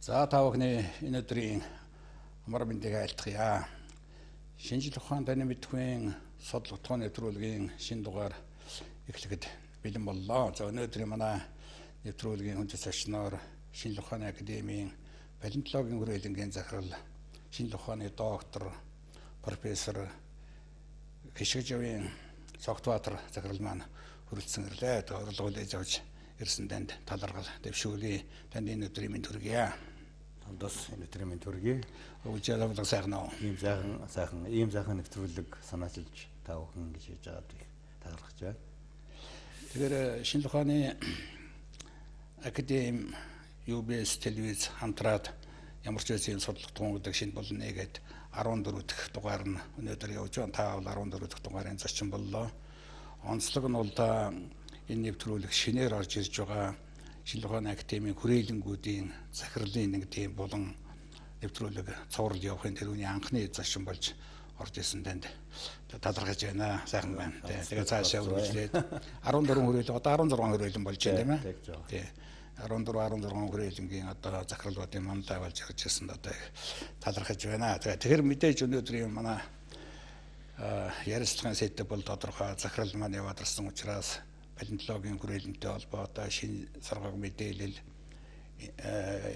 За та бүхний энэ өдрийн амар мэндийг айлтгая. Шинжлэх ухаан таны мэдхүйн судлах нэвтрүүлгийн шинэ дугаар эхлэхэд бэлэн боллоо. За өнөөдрийн манай нэвтрүүлгийн хүндэт зочноор Шинжлэх ухааны академийн палеонтологийн хүрээлэнгийн захирал, шинжлэх ухааны доктор, профессор Хишгэжвийн Цогтбаатар захирал маань хүрэлцэн ирлээ. Тэгээ урилга хүлээж авч ирсэн танд талархал дэвшүүлье. Танд энэ өдрийн мэнд хүргье. Танд бас энэ өдрийн мэнд хүргье. Өвжөө лавлаг сайхан уу? Ийм сайхан ийм сайхан нэвтрүүлэг санаачилж та бүхэн ингэж хийж байгаад их талархаж байна. Тэгэхээр шинжлэх ухааны академи UBS телевиз хамтраад ямар ч байсан судлах туун гэдэг шинэ болно нэгээд 14 дахь дугаар нь өнөөдөр явж байна. Та бол 14 дахь дугаарын зочин боллоо. Онцлог нь бол та энэ нэвтрүүлэг шинээр орж ирж байгаа Шинжлэх ухааны академийн хүрээлэнгүүдийн захирлын нэг тийм булан нэвтрүүлэг цуврал явахын тэрүүний анхны зочин болж орж исэн танд талархаж байна. Сайхан байна. Тэгээ цаашаа үргэлжлээд 14 хүрээлэн одоо 16 хүрээлэн болж байна тийм ээ. Тий. 14 16 хүрээлэнгийн одоо захирлуудын манлай болж ирж байсан одоо талархаж байна. Тэгэхээр мэдээж өнөөдрийн манай ярилцлагын сэдэв бол тодорхой захирал маань яваад ирсэн учраас палеонтологийн хүрээлэнтэй холбоотой шинэ саргаг мэдээлэл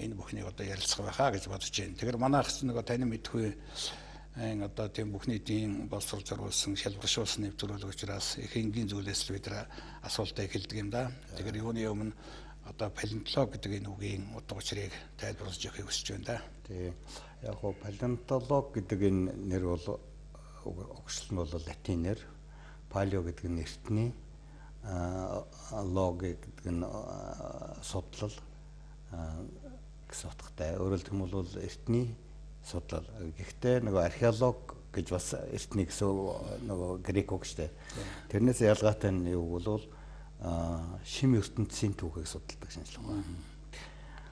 энэ бүхнийг одоо ярилцах байхаа гэж бодож байна. Тэгэхээр манайх ч нөгөө таны мэдхгүй одоо тийм бүх нийтийн боловсрол зориулсан шалбаршуулсан нэвтрүүлэг учраас их энгийн зүйлээс л бид нар асуултаа эхэлдэг юм да. Тэгэхээр юуны өмнө одоо палеонтолог гэдэг энэ үгийн утга учирыг тайлбарлаж өгөхийг хүсэж байна да. Тий. Яг гоо палеонтолог гэдэг энэ нэр бол угшил нь бол латин нэр. Палео гэдэг нь эртний, лог гэдэг нь судлал гэсэн утгатай. Өөрөөр хэлбэл бол эртний судлал. Гэхдээ нөгөө археолог гэж бас эртний гэсэн нөгөө грек үг шүү дээ. Тэрнээс ялгаатай нь юу бол шим ертөнцийн түүхийг судалдаг шинжлэх ухаан.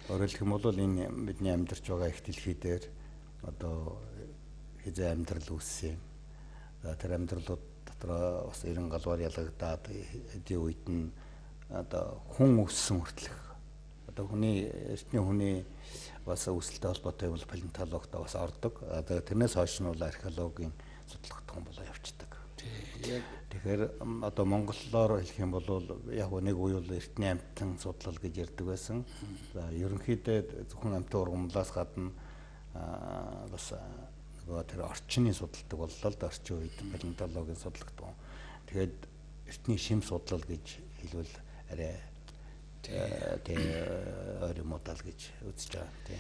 Өөрөөр хэлбэл бол энэ бидний амьдарч байгаа их дэлхий дээр одоо хэзээ амьдрал үүссэн. Тэр амьдралууд дотор бас 90 галвар ялгагдаад хэдийн үед нь одоо хүн өссөн хүртэлх одоо хүний эртний хүний бас үүсэлтэй холбоотой бол палеонтологт бас ордог. Одоо тэрнээс хойш нь бол археологийн судлах тухай болоо явцдаг. Тэгэхээр одоо монголоор хэлэх юм бол яг нэг үе бол эртний амьтан судлал гэж ярьдаг байсан. За ерөнхийдөө зөвхөн амьтан ургамлаас гадна бас нөгөө тэр орчны судалдаг боллоо л да, орчин үед палеонтологийн судалдаг. Тэгээд эртний шим судлал гэж хэлбэл арай тий ойр юм уу даа гэж үзэж байгаа. Тий.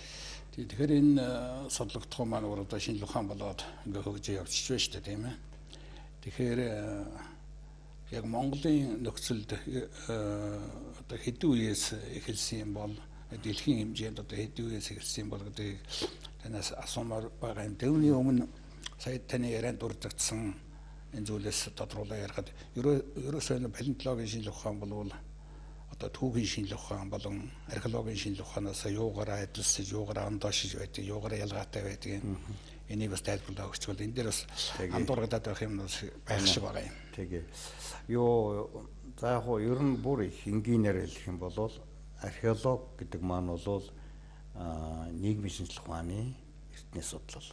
Тэгэхээр энэ судлагдах маань өөр одоо шинжлэх ухаан болоод ингээ хөгжиж явчихж байна шүү дээ, тийм ээ. Тэгэхээр яг Монголын нөхцөлд одоо хэдэн үеэс эхэлсэн юм бол дэлхийн хэмжээнд одоо хэдэн үеэс эхэлсэн юм бол гэдгийг танаас асуумаар байгаа юм. Түүний өмнө сая таны ярианд дурддагдсан энэ зүйлээс тодруулаа ярихад ерөөсөө энэ палеонтологийн шинжлэх ухаан бол одоо түүхийн шинжлэх ухаан болон археологийн шинжлэх ухаанаас юугаараа адилсаж, юугаараа ондоошиж байдаг, юугаараа ялгаатай байдаг юм. Энийг бас тайлбарлаа өгчвөл энэ дээр бас андуургадаад байх юм бас байх шиг байгаа юм. Тэгээ. Юу за яг хуу ер нь бүр их энгийнээр хэлэх юм бол археолог гэдэг маань бол нийгмийн шинжлэх ухааны эртний судлал.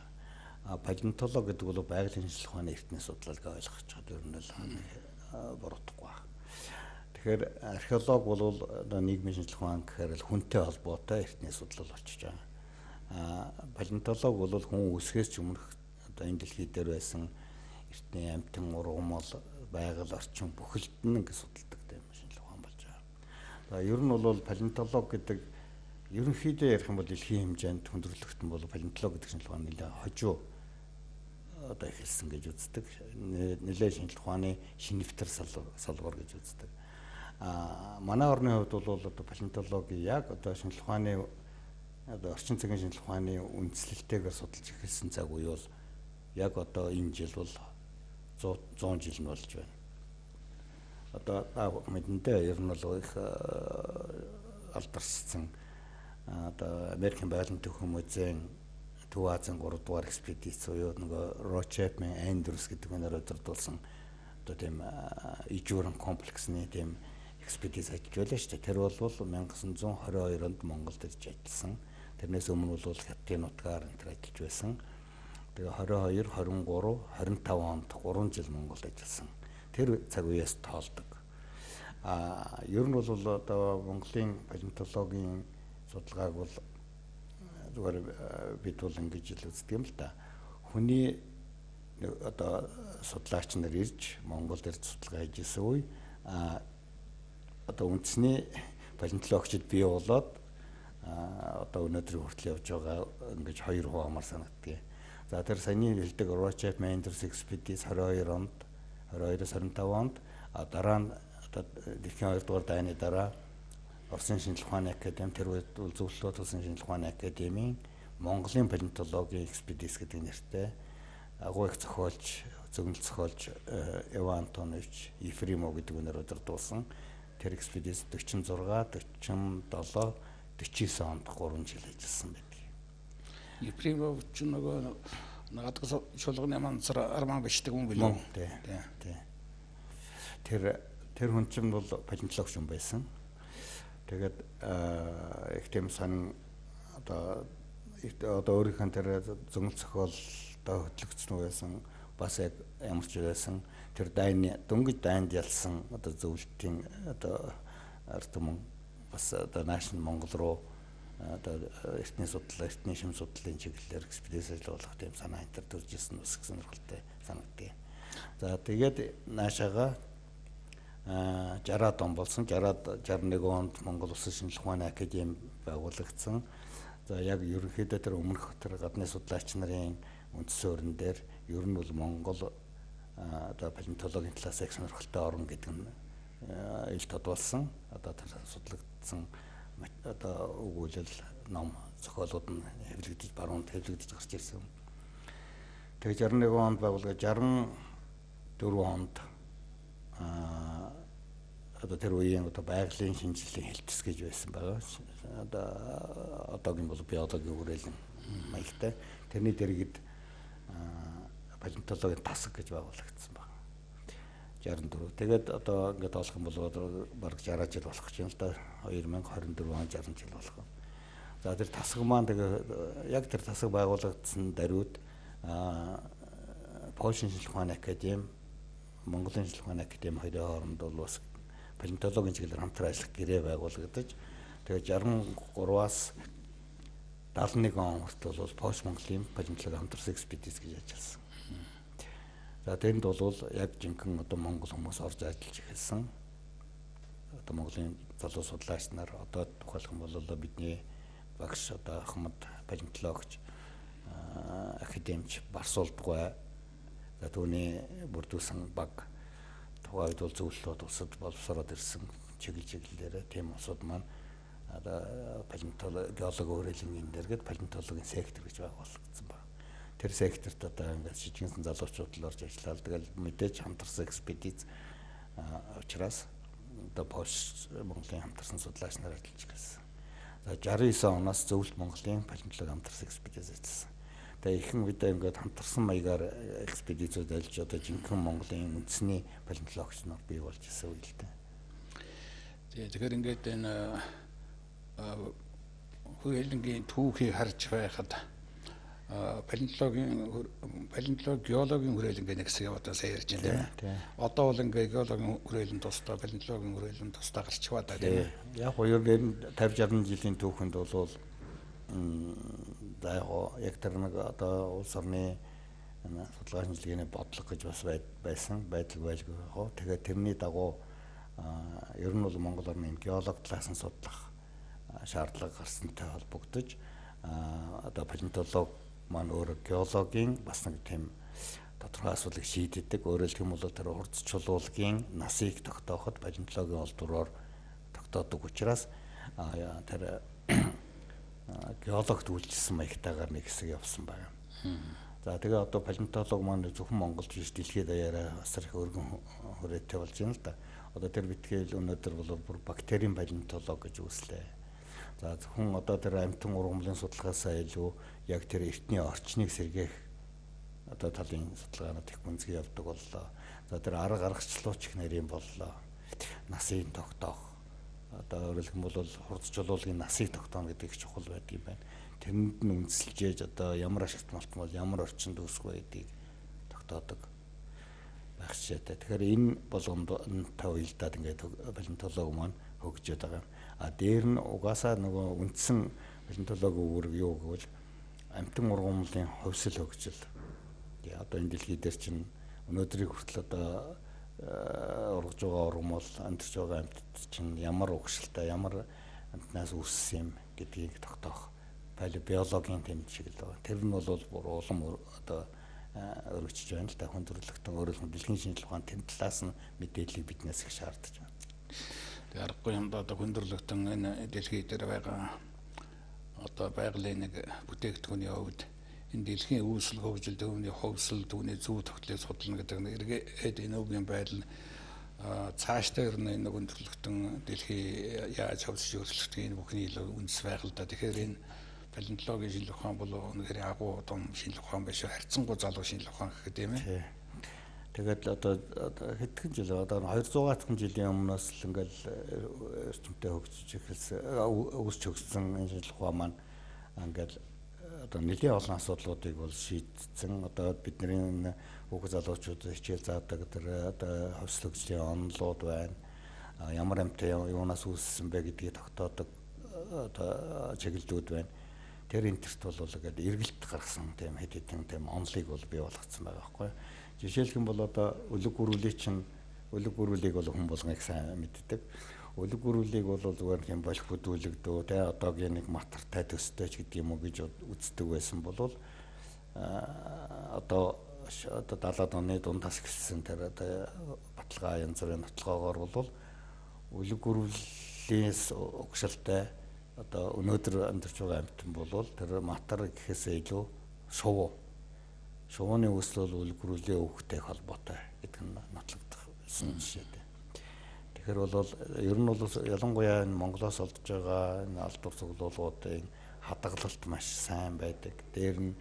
Палеонтолог гэдэг бол байгалийн шинжлэх ухааны эртний судлал гэж ойлгож байгаа. Ер нь л буруудахгүй байна. Тэгэхээр археолог бол одоо нийгмийн шинжлэх ухаан гэхээр л хүнтэй холбоотой эртний судлал болчихж байгаа. Палеонтолог бол хүн үүсгэхээс ч өмнөх одоо энэ дэлхий дээр байсан эртний амьтан, ургамал, байгаль, орчин бүхэлд нь ингэ судалдаг тийм шинжлэх ухаан болж байгаа. За ер нь бол палеонтолог гэдэг ерөнхийдөө ярих юм бол дэлхийн хэмжээнд хүндрэлтэн бол палеонтолог гэдэг шинжлэх ухаан нэлээд хожуу одоо эхэлсэн гэж үздэг. Нэлээд шинжлэх ухааны шинэвтер салбар гэж үздэг. Манай орны хувьд бол одоо палеонтологи яг одоо шинжлэх ухааны одоо орчин цагийн шинжлэх ухааны үндслэлтэйгээр судалж эхэлсэн цаг үе бол яг одоо энэ жил бол 100 жил нь болж байна. Одоо мэдэндээ ер нь бол их алдаршсан одоо Америкийн байгалийн түүхэн музейн Төв Азийн 3 дугаар экспедиц буюу нөгөө Рочепмен Андрюс гэдэг хүнээр удирдуулсан одоо тийм ижүүрэн комплексны тийм экспедиц ажиллаж байлаа шүү дээ. Тэр бол 1922 онд Монголд ирж ажилласан. Тэрнээс өмнө бол Хятадын нутгаар энэ төр ажиллаж байсан. Тэгээ 22, 23, 25 онд 3 жил Монголд ажилласан. Тэр цаг үеэс тоолдог. Ер нь бол одоо Монголын палеонтологийн судалгааг бол зүгээр бид бол ингэж л үздэг юм л да. Хүний одоо судлаач нар ирж Монголд ирж судалгаа хийж исэн үе одоо үндэсний палеонтологчид бий болоод одоо өнөөдрийн хүртэл явж байгаа ингэж хоёр хуваамаар санагддаг. За тэр саяны хэлдэг Rochef Manders Expedition 22 онд 22-оос 25 онд дараа нь одоо дэлхийн 2 дугаар дайны дараа Оросын шинжлэх ухааны академи тэр үед зөвлөлтөө тулсан шинжлэх ухааны академийн Монголын палеонтологийн экспедиц гэдэг нэртэй агуу их зохиолч, зөгнөл зохиолч Иван Антонович Ефремов гэдэг үнээр удирдуулсан тэр экспедиц 46, 47, 49 онд 3 жил ажилласан байдаг. Ефремов ч нөгөө нагадаг чуулганы мансар арман бичдэг хүн билүү? Тий. Тий. Тэр хүн чинь бол палеонтологч хүн байсан. Тэгээд их тийм сонин одоо өөрийнх нь тэр зөнгөл зохиол одоо хөтлөгдсөн байсан, бас яг ямар ч байсан тэр дайны дөнгөж дайнд ялсан одоо зөвлөлтийн одоо ард түмэн бас одоо нааш нь Монгол руу одоо эртний судлал, эртний шим судлалын чиглэлээр экспедиц ажил болох тийм санаа энэ төр төрж ирсэн бас их сонирхолтой санагддаг. За тэгээд наашаага 60-аад он болсон. 60-аад 61 онд Монгол Улсын шинжлэх ухааны академи байгуулагдсан. За яг ерөнхийдөө тэр өмнөх тэр гадны судлаач нарын үндсэн суурин дээр ер нь бол Монгол одоо палеонтологийн талаас их сонирхолтой орн гэдэг нь ил тод болсон. Одоо тэр судлагдсан одоо өгүүлэл ном зохиолууд нь хэвлэгдэж баруунд хэвлэгдэж гарч ирсэн. Тэгээ 61 онд байгуулагдаж 64 онд одоо тэр үеийн одоо байгалийн шинжилгээний хэлтэс гэж байсан байгаа. Одоо одоогийн бол биологийн хүрээлэн маягтай. Тэрний дэргэд палеонтологийн тасаг гэж байгуулагдсан байна. 64. Тэгээд одоо ингээд олох юм бол бараг 60 жил болох гэж байна л да. 2024 он 60 жил болох. За тэр тасаг маань тэгээ яг тэр тасаг байгуулагдсан даруйд Польшийн шинжлэх ухааны академи, Монголын шинжлэх ухааны академи хоёрын хооронд бол бас палеонтологийн чиглэлээр хамтран ажиллах гэрээ байгуулагдаж тэгээ 63-аас 71 он хүртэл бол Польш Монголын палеонтологи хамтарсан экспедиц гэж ажилласан. За тэнд бол яг жинхэнэ одоо монгол хүмүүс орж ажиллаж эхэлсэн. Одоо Монголын залуу судлаач нар одоо тухайлах юм бол бидний багш одоо Ахмад палеонтологч академич Барсуулдгай, за түүний бүрдүүлсэн баг тухайн үед бол зөвлөлтүүд улсад боловсроод ирсэн чиглэл чиглэлээрээ тийм улсууд маань одоо палеонтологи геологи хүрээлэнгийн дээр гээд палеонтологийн сектор гэж байгуулагдсан байна. Тэр секторт одоо ингээд жижигхэн залуучууд л орж ажиллаад тэгэл мэдээж хамтарсан экспедиц учраас одоо Польш Монголын хамтарсан судлаач нар ажиллаж эхэлсэн. За 69 оноос зөвлөлт Монголын палеонтологи хамтарсан экспедиц ажилласан. Тэгээ ихэнх үедээ ингээд хамтарсан маягаар экспедицүүд ажиллаж одоо жинхэнэ Монголын үндэсний палеонтологч нар бий болж ирсэн үе л дээ. Тэгэхээр ингээд энэ хүрээлэнгийн түүхийг харж байхад палеонтологи геологийн хүрээлэнгийн нэг хэсэг одоо сайн ярьж байна тийм ээ. Одоо бол ингээд геологийн хүрээлэн тусдаа, палеонтологийн хүрээлэн тусдаа гарчваа да тийм ээ. Яг уу ер нь 50 60 жилийн түүхэнд бол за яг тэр нэг одоо улс орны судалгаа шинжилгээний бодлого гэж бас байсан, байдал байлгүй яг. Тэгээд тэрний дагуу ер нь бол Монгол орны геолог талаас нь судлах шаардлага гарсантай холбогдож одоо палеонтолог маань өөрөө геологийн бас нэг тийм тодорхой асуудлыг шийддэг. Өөрөөр хэлбэл бол тэр хурц чулуулгийн насыг тогтооход палеонтологийн олдвроор тогтоодог учраас тэр геологт үйлчилсэн маягтайгаар нэг хэсэг явсан байна. За тэгээ одоо палеонтолог маань зөвхөн Монголд биш дэлхийд даяараа бас их өргөн хүрээтэй болж байна л да. Одоо тэр битгээл өнөөдөр бол бүр бактерийн палеонтолог гэж үүслээ. За зөвхөн одоо тэр амьтан ургамлын судалгаасаа илүү яг тэр эртний орчныг сэргээх одоо талын судалгаанууд их гүнзгий явдаг боллоо. За тэр арга аргачлууч их нарийн боллоо. Насыг тогтоох. Одоо өөрөөр хэлбэл бол хурц чулуулгын насыг тогтооно гэдэг их чухал байдаг юм байна. Тэрэнд нь үндэслэж ээж одоо ямар ашигт малтан бол ямар орчинд үүсэх вэ гэдгийг тогтоодог байх жишээтэй. Тэгэхээр энэ болгоомтой уялдаад ингээд палеонтологи маань хөгжөөд байгаа юм. А дээр нь угаасаа нөгөө үндсэн палеонтологи үүрэг юу гэвэл амьтан ургамлын хувьсэл хөгжил. Тэгээ одоо энэ дэлхий дээр чинь өнөөдрийг хүртэл одоо ургаж байгаа ургамал, амьдарч байгаа амьтад чинь ямар угшилтай, ямар амьтнаас үүссэн юм гэдгийг тогтоох палеобиологийн тэмдэглэл байгаа. Тэр нь бол бүр улам одоо өргөжж байна л да. Хүн төрөлхтөн өөрөлдөн дэлхийн шинжилгээ ухаан тэр талаас нь мэдээллийг биднээс их шаардаж байна. Тэгээ аргагүй юм да, одоо хүн төрөлхтөн энэ дэлхий дээр байгаа одоо байгалийн нэг бүтээгдэхүүний хувьд энэ дэлхийн үүсэл хөгжил, түүний хувьсэл, түүний зүй тогтлыг судлана гэдэг нь эргээд энэ үгийн байдал цаашдаа ер нь энэ хүн төрөлхтөн дэлхий яаж хөвсөж өөрчлөгдөх энэ бүхний л үндэс байг л да. Тэгэхээр энэ палеонтологийн шинжилгээ ухаан бол үнэхээр агуу том шинжилгээ ухаан биш, харьцангуй залуу шинжилгээ ухаан гэх юм ээ. Тэгээд одоо хэдхэн жил одоо 200 жилийн өмнөөс л ингээл эрчимтэй хөгжиж эхэлсэн, үүсч хөгжсөн энэ шинжилгээ ухаан маань ингээл одоо нэлээн олон асуудлуудыг бол шийдсэн. Одоо бидний хүүхэд залуучууд хичээл заадаг тэр одоо хувьсэл хөгжлийн онолууд байна. Ямар амьтан юунаас үүссэн бэ гэдгийг тогтоодог одоо чиглэлүүд байна. Тэр энтерт бол ингээд эргэлт гаргасан тийм хэд хэдэн тийм онолыг бол бий болгоцсон байгаа байхгүй. Жишээлх юм бол одоо өлөг гөрүүлийг чинь өлөг гөрүүлийг бол хүн болгоныг сайн мэддэг. Өлөг гөрүүлийг бол зүгээр юм болох бүдүүлэгдөө тэ одоогийн нэг матартай төстэй ч гэдэг юм уу гэж үздэг байсан бол одоо 70-аад оны дундаас эхэлсэн тэр одоо баталгаа янз бүрийн нотлогоогоор бол өлөг гөрүүлээс угшилтай одоо өнөөдөр амьдарч байгаа амьтан бол тэр матар гэхээсээ илүү шувуу. Шувууны үүсэл бол өлөг гөрүүлийн өвхтэй холбоотой гэдэг нь нотлогдсон жишээтэй. Тэгэхээр бол ер нь бол ялангуяа энэ Монголоос олдож байгаа энэ алдар цуглуулгуудын хадгалалт маш сайн байдаг. Дээр нь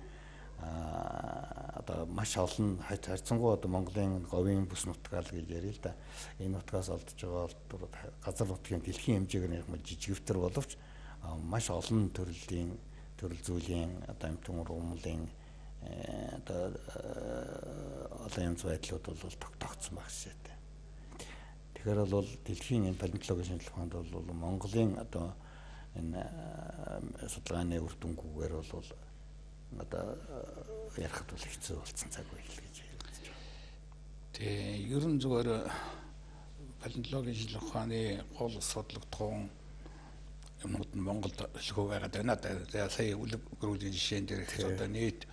одоо маш олон харьцангуй одоо Монголын говийн бүс нутгаар л гэж ярья л да. Энэ нутгаас олдож байгаа алдар газар нутгийн дэлхийн хэмжээгээр яг жижигвтер боловч маш олон төрлийн төрөл зүйлийн одоо амьтан ургамлын одоо олон янз байдлууд бол тогтооцсон байх жишээтэй. Тэгэхээр бол дэлхийн энэ палеонтологийн шинжилгээ ухаанд бол Монголын одоо энэ судалгааны үр дүнгүүгээр бол одоо ярихад бол хэцүү болсон цаг үе л гэж хэлж байна. Тэгээ ер нь зүгээр палеонтологийн шинжилгээ ухааны гол судлагдахуун юмнууд нь Монголд төлхөө байгаад байна. За сая үлэг гөрүүлийн жишээн дээр их одоо нийт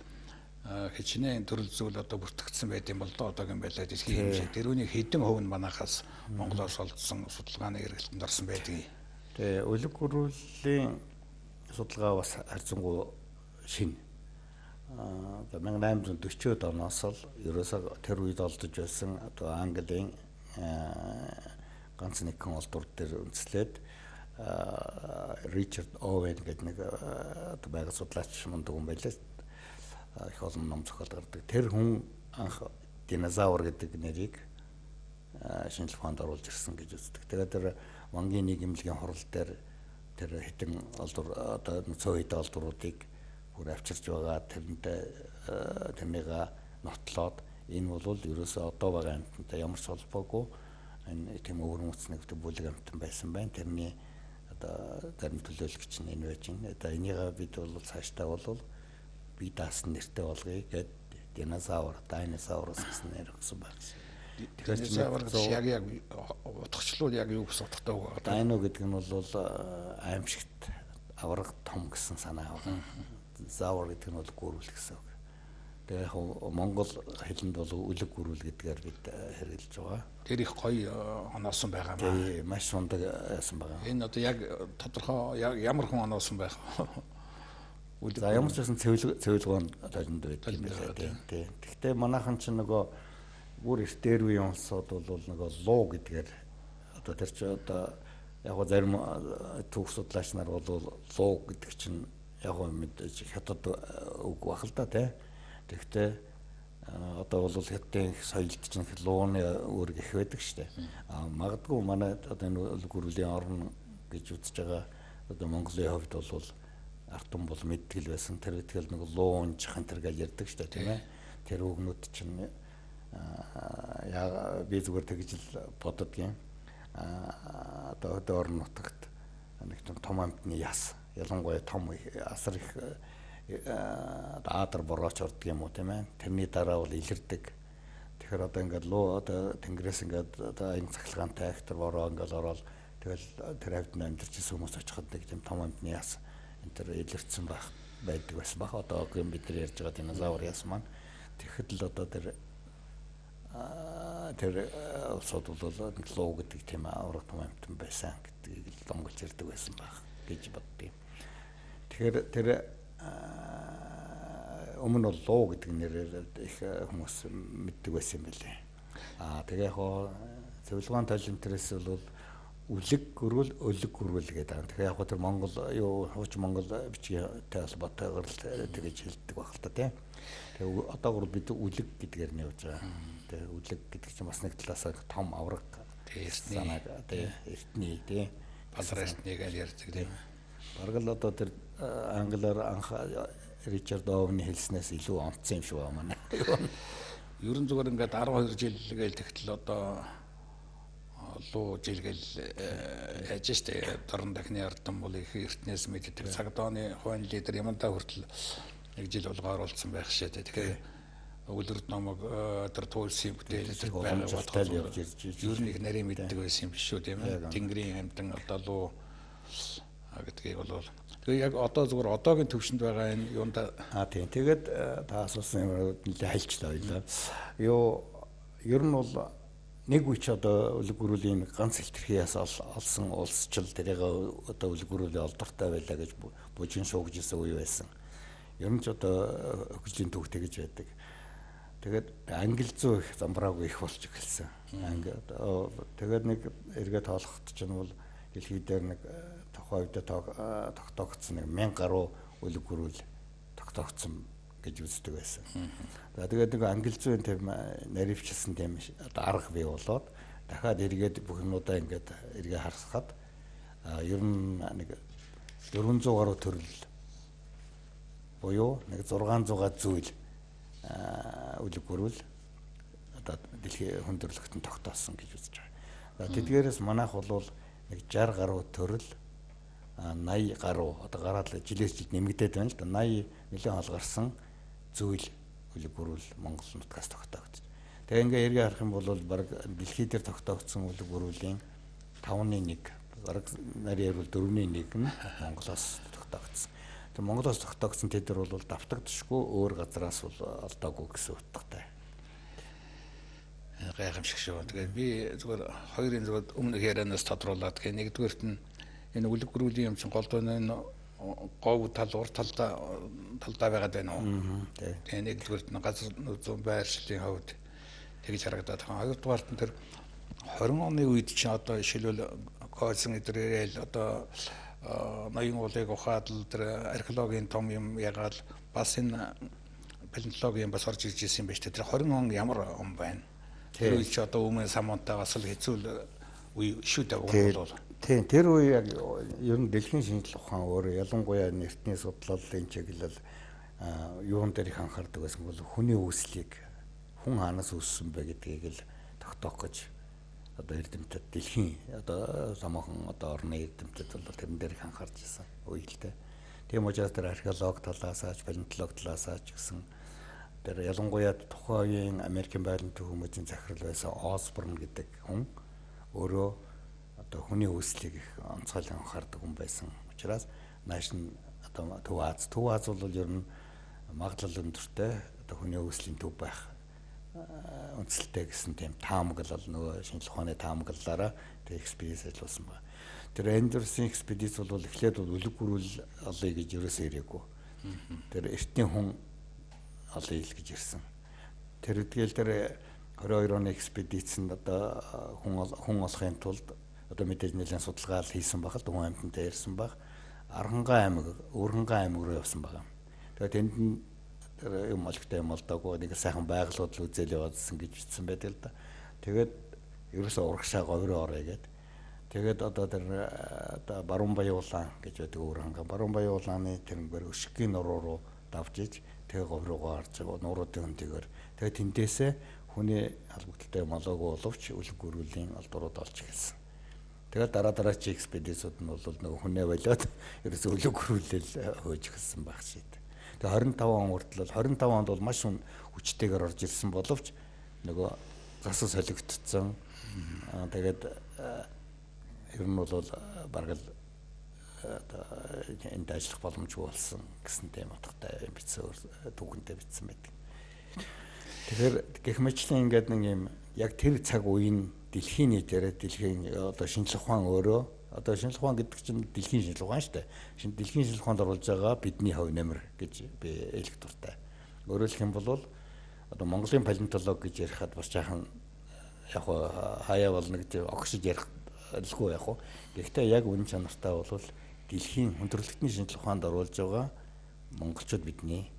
хичнээн төрөл зүйл одоо бүртгэгдсэн байт юм бол доо одоогийн байдлаар дэлхийн хэмжээ. Тэрүүний хэдэн хувь нь манахаас Монголоос олдсон судалгааны эргэлтэнд орсон байдгийг. Тэгээ үлэг гөрүүлийн судалгаа бас харьцангуй шинэ. Одоо 1840-од оноос л ерөөсөө тэр үед олдож байсан одоо Английн ганц нэгэн олдвор дээр үндэслээд Ричард Оуэн гэдэг нэг одоо байгаль судлаач мундаг хүн байлаа. Их олон ном зохиол гаргадаг. Тэр хүн анх динозавр гэдэг нэрийг шинжилгээ ухаанд оруулж ирсэн гэж үздэг. Тэгээд тэр Вангийн нийгэмлэгийн хурал дээр тэр хэдэн олдвор одоо цөөн хэдэн олдвруудыг бүр авчирч байгаа тэрнтэй тэрнийг нотлоод энэ бол ерөөсөө одоо байгаа амьтантай ямар ч холбоогүй энэ тийм өвөр мөц нэг бүлэг амьтан байсан байна. Тэрний одоо зарим төлөөлөгч нь энэ байж байна. Одоо энийгээ бид бол цаашдаа бол би даасан нэртэй болгоё гэд динозавр, динозаврус гэсэн нэр өгсөн байна. Тэгэхээр динозавр гэж яг утгачлал яг юу гэсэн утгатай үг байна. Дино гэдэг нь бол аимшигт авраг том гэсэн санаа байна. Завр гэдэг нь бол гөрүүл гэсэн үг. Тэгээ яг монгол хэлэнд бол үлэг гөрүүл гэдгээр бид хэрэглэж байгаа. Тэр их гоё оноосон байгаа маа. Тийм, маш мундаг яасан байгаа. Энэ одоо яг тодорхой ямар хүн оноосон байх вэ? За ямар ч байсан цэвэлгоон толинд байдаг юм байна. Тийм. Гэхдээ манайхан ч нөгөө бүр эрт дээр үеийн улсууд бол нөгөө луу гэдгээр одоо тэр чи одоо яг гоо зарим түүх судлаач нар бол луу гэдэг чинь яг гоо мэдээж хятад үг байх л да тий. Тэгэхдээ одоо бол хятадын соёлд чинь лууны үүрэг их байдаг шүү дээ. А магадгүй манай одоо энэ гөрүүлийн орн гэж үзэж байгаа одоо Монголын хувьд бол Ард түмэн бол мэддэг л байсан. Тэр тэгэл нэг луу унжих энэ төр гэж ярьдаг шүү дээ, тийм ээ. Тэр үгнүүд чинь яа би зүгээр тэгж л боддгийн. Одоо өдөө орон нутагт нэг том амьтны яс, ялангуяа том асар их аадар борооч ордог юм уу, тийм ээ. Тэрний дараа бол илэрдэг. Тэгэхээр одоо ингээд луу одоо тэнгэрээс ингээд одоо аян цахилгаантай их тэр бороо ингээд ороод тэгэл тэр хавьд нь амьдарч ирсэн хүмүүс очиход нэг тийм том амьтны яс энэ тэр илэрсэн байх байдаг байсан баг. Одоогийн бид нар ярьж байгаа динозавр яс маань тэгэхэд л одоо тэр тэр улсууд бол нэг луу гэдэг тийм авраг том амьтан байсан гэдгийг л монголч ярьдаг байсан байх гэж боддгийг. Тэгэхээр тэр өмнө бол луу гэдэг нэрээр их хүмүүс мэддэг байсан юм билээ. Аа тэгээ яг хоо цэвлэгэн толинтерээс бол үлэг гөрвөл өлөг гөрвөл гэдэг байгаа. Тэгэхээр яг тэр Монгол юу хуучин Монгол бичгтэй холбоотойгоор л тэгэж хэлдэг байх л та тийм. Тэгээ одоогор бид үлэг гэдгээр нь явж байгаа. Тэгээ үлэг гэдэг чинь бас нэг талаас том авраг эртний тий эртний тий балар эртний гэж ярьдаг тийм. Бараг л одоо тэр англиар анх Ричард Оуны хэлснээс илүү онцсон юм шиг байна манай. Ерөн зүгээр ингээд 12 жил гээл тэгтэл одоо луу жил гээл яаж штэ дорн дахны ардсан бол их эртнээс мэддэг цаг дооны хувийн лидер ямандаа хүртэл нэг жил болгоо оруулсан байх шээ. Тэгэхээр Өвлөрд номог тэр туйлсын бүтээл тэр байгаа бодгол явж ирж ер нь их нарийн мэддэг байсан юм биш үү, тийм ээ. Тэнгэрийн амьтан одоо луу гэдгийг бол тэгээ яг одоо зүгээр одоогийн төвшөнд байгаа энэ юунда аа тийм. Тэгээд та асуусан юм нэлээ хайлчлаа байлаа. Юу ер нь бол нэг үе ч одоо үлэг гөрүүлийн ганц хэлтэрхий яс олсон улсчил тэрийг одоо үлэг гөрүүлийн олдортой байлаа гэж бужин шуугж исэн үе байсан. Ер нь ч одоо хөгжлийн түүх тэгж байдаг. Тэгээд англи зүй их замбраагүй их болж эхэлсэн. Англи тэгээд нэг эргээ тоолоход ч юм бол дэлхий дээр нэг тухайн үед тогтоогдсон нэг 1000 гаруй үлэг гөрүүл тогтоогдсон гэж үздэг байсан. За тэгээд нэг англи зүйн тийм наривчилсан тийм одоо арга бий болоод дахиад эргээд бүх юмудаа ингээд эргээ харсахад ер нь нэг 400 гаруй төрөл буюу нэг 600 зүйл үлэг гөрүүл одоо дэлхийн хүндрэлтөнд тогтоосон гэж үзэж байгаа. За тэдгээрээс манайх бол нэг 60 гаруй төрөл 80 гаруй одоо гараад жилээс жил нэмэгдээд байна л да 80 нэлээд хол гарсан зүйл үлэг гөрүүл Монгол нутгаас тогтоогдож. Тэгээ ингээ эргээ харах юм бол бараг дэлхий дээр тогтоогдсон үлэг гөрүүлийн 5-ны 1 бараг нарийн ярил 4-ний 1 нь Монголоос тогтоогдсон. Тэгээ Монголоос тогтоогдсон тэд нар бол давтагдшгүй өөр газараас бол олдоогүй гэсэн утгатай. Гайхамшиг шүү. Тэгээд би зүгээр хоёрын зүгээр өмнөх ярианаас тодруулаад гэх нэгдүгээрт нь энэ үлэг гөрүүлийн юм чинь голдуу энэ говь тал ур талдаа байгаад байна уу? Тэгээ нэгдүгээрт нь газар зүүн байршлын хувьд тэгж харагдаад байгаа. Хоёрдугаарт нь тэр 20 оны үед чинь одоо жишээлбэл Коцын эдрээл одоо ноён уулыг ухаад л тэр археологийн том юм ягаал бас энэ палеонтологийн бас орж ирж ирсэн юм байна шүү дээ. Тэр 20 он ямар он байна? Тэр үе чи одоо өмнө самуунтай бас л хэцүү үе шүү дээ уг бол. Тийм, тэр үе яг ер нь дэлхийн шинжлэх ухаан өөр ялангуяа эртний судлалын чиглэл юун дээр их анхаардаг байсан бол хүний үүслийг хүн хаанаас үүссэн бэ гэдгийг л тогтоох гэж одоо эрдэмтэд дэлхийн одоо самаахан одоо орны эрдэмтэд бол тэрэн дээр их анхаарч ирсэн үе л дээ. Тийм учраас тэр археолог талаасаач, палеонтолог талаасаач гэсэн тэр ялангуяа тухайн үеийн Америкийн байрны хүмүүсийн захирал байсан Осборн гэдэг хүн өөрөө одоо хүний үүслийг их онцгой анхаардаг хүн байсан учраас нааш нь одоо Төв Аз, Төв Аз бол ер нь магадлал өндөртэй одоо хүний үүслийн төв байх үндсэлтэй гэсэн тийм таамаглал нөгөө шинжлэх ухааны таамаглалаараа тэр экспедиц ажиллуулсан байна. Тэр Андерсын экспедиц бол эхлээд бол үлэг гөрүүл олъё гэж ерөөсөө ирээгүй. Тэр эртний хүн олъё л гэж ирсэн. Тэр тэгэл тэр 22 оны экспедицэнд одоо хүн олохын тулд одоо мэдээж нэлээд судалгаа л хийсэн байх л хүн амьтантай ярьсан байх. Архангай аймаг, Өрхөнгай аймаг руу явсан байгаа. Тэгээд тэнд нь тэр юм олигтой юм олдоогүй нэг сайхан байгалууд л үзэл яваадсан гэж бичсэн байдаг л да. Тэгээд ерөөсөө урагшаа говь руу орё гээд. Тэгээд одоо тэр одоо Баруун Баяуулан гэж байдаг өөр ханган. Баруун Баяуулааны тэрнгээр Өшгийн нуруу руу давж иж тэгээ говь руугаа гарч байгаа нууруудын хөндийгөр. Тэгээ тэндээсээ хүний холбогдлолтой юм олоогүй боловч үлэг гөрүүлийн олдврууд олж эхэлсэн. Тэгээд дараа дараачийн экспедицүүд нь бол нөгөө хүнээ болиод ерөөсөө үлэг гөрүүлэл хөөж эхэлсэн байх шít. Тэгээ 25 он хүртэл 25 онд бол маш хүчтэйгээр орж ирсэн боловч нөгөө зас солигдсон. Тэгээд ер нь бол бараг л одоо энд ажиллах боломжгүй болсон гэсэн тийм утгатай юм бичсэн, түүхэнтэй бичсэн байдаг. Тэгэхээр гэх мэтлэн ингээд нэг юм яг тэр цаг үеийн дэлхийн нийтээрээ дэлхийн одоо шинжлэх ухаан өөрөө одоо шинжлэх ухаан гэдэг чинь дэлхийн шинжлэх ухаан шүү дээ. Дэлхийн шинжлэх ухаанд оруулж байгаа бидний хувь нэмэр гэж би хэлэх дуртай. Өөрөөр хэлэх юм бол одоо Монголын палеонтолог гэж ярихад бас жаахан яг хаяа болно гэж огшиж ярих лгүй яг. Гэхдээ яг үнэн чанартай бол дэлхийн хүндрэлтний шинжлэх ухаанд оруулж байгаа монголчууд бидний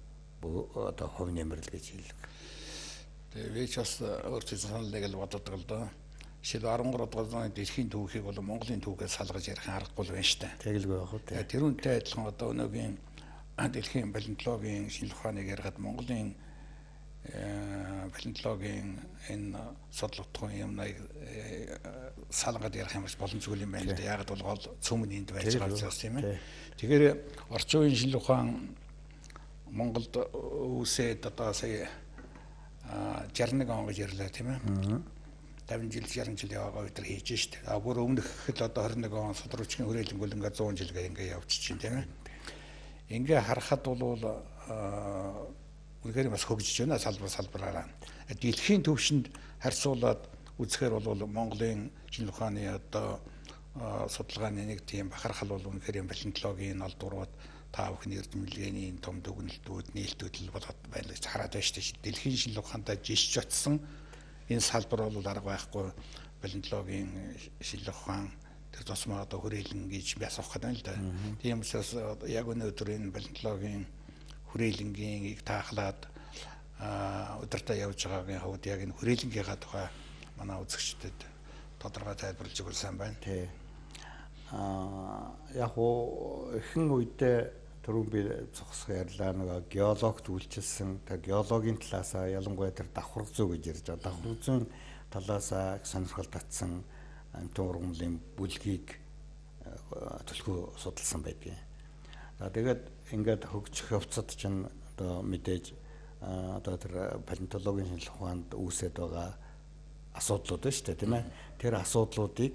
одоо хувь нэмэр л гэж хэлдэг. Тэгээ би ч бас өөртөө санал нэг л боддог л доо. Жишээл 13 дугаар зууны дэлхийн түүхийг бол Монголын түүхээс салгаж ярих аргагүй л байна шүү дээ. Тэгэлгүй яг уу. Тэр үнтэй адилхан одоо өнөөгийн дэлхийн палеонтологийн шинжлэх ухааныг ярихад Монголын палеонтологийн энэ судлах юм нэг салгаад ярих юм боломжгүй юм байна л да. Яг бол гол цөм нь энд байж байгаа учраас тийм ээ. Тэгэхээр орчин үеийн шинжлэх ухаан Монголд үүсээд одоо сая 61 он гэж ярьлаа тийм ээ. 50 жил 60 жил яваагаа бид нар хийж штэ. А бүр өмнөх хэл одоо 21 он судручгийн хүрээлэнгүүл ингээд 100 жил гээ ингээд явчих чинь тийм ээ. Ингээ харахад бол үнэхээр бас хөгжиж байна салбар салбараараа. Дэлхийн түвшинд харьцуулаад үзэхээр бол Монголын шинжлэх ухааны одоо судалгааны нэг тийм бахархал бол үнэхээр палеонтологийн олдврууд та бүхний эрдэмлэгээний том дүгнэлтүүд, нээлтүүд л болоод байна гэж хараад байна шүү дээ. Дэлхийн шинжлэх ухаантай жишж очсон энэ салбар бол арга байхгүй палеонтологийн шинжлэх ухаан тэр тусмаа одоо хүрээлэн гэж би асуух гэдэг юм л да. Тийм учраас яг өнөөдөр энэ палеонтологийн хүрээлэнгийн таахлаад удирдах явж байгаагийн хувьд яг энэ хүрээлэнгийнхаа тухай манай үзэгчдэд тодорхой тайлбарлаж өгвөл сайн байна. Тий. Яг уу эхэн үедээ түрүүн би зогсох ярьлаа нөгөө геологт үйлчилсэн. Тэр геологийн талаасаа ялангуяа тэр давхарга зүй гэж ярьж байгаа. Давхарга зүйн талаасаа сонирхол татсан амьтан ургамлын бүлгийг төлхөө судалсан байдгийн. За тэгээд ингээд хөгжих явцад чинь одоо мэдээж одоо тэр палеонтологийн шинжлэх ухаанд үүсээд байгаа асуудлууд байна шүү дээ, тийм ээ. Тэр асуудлуудыг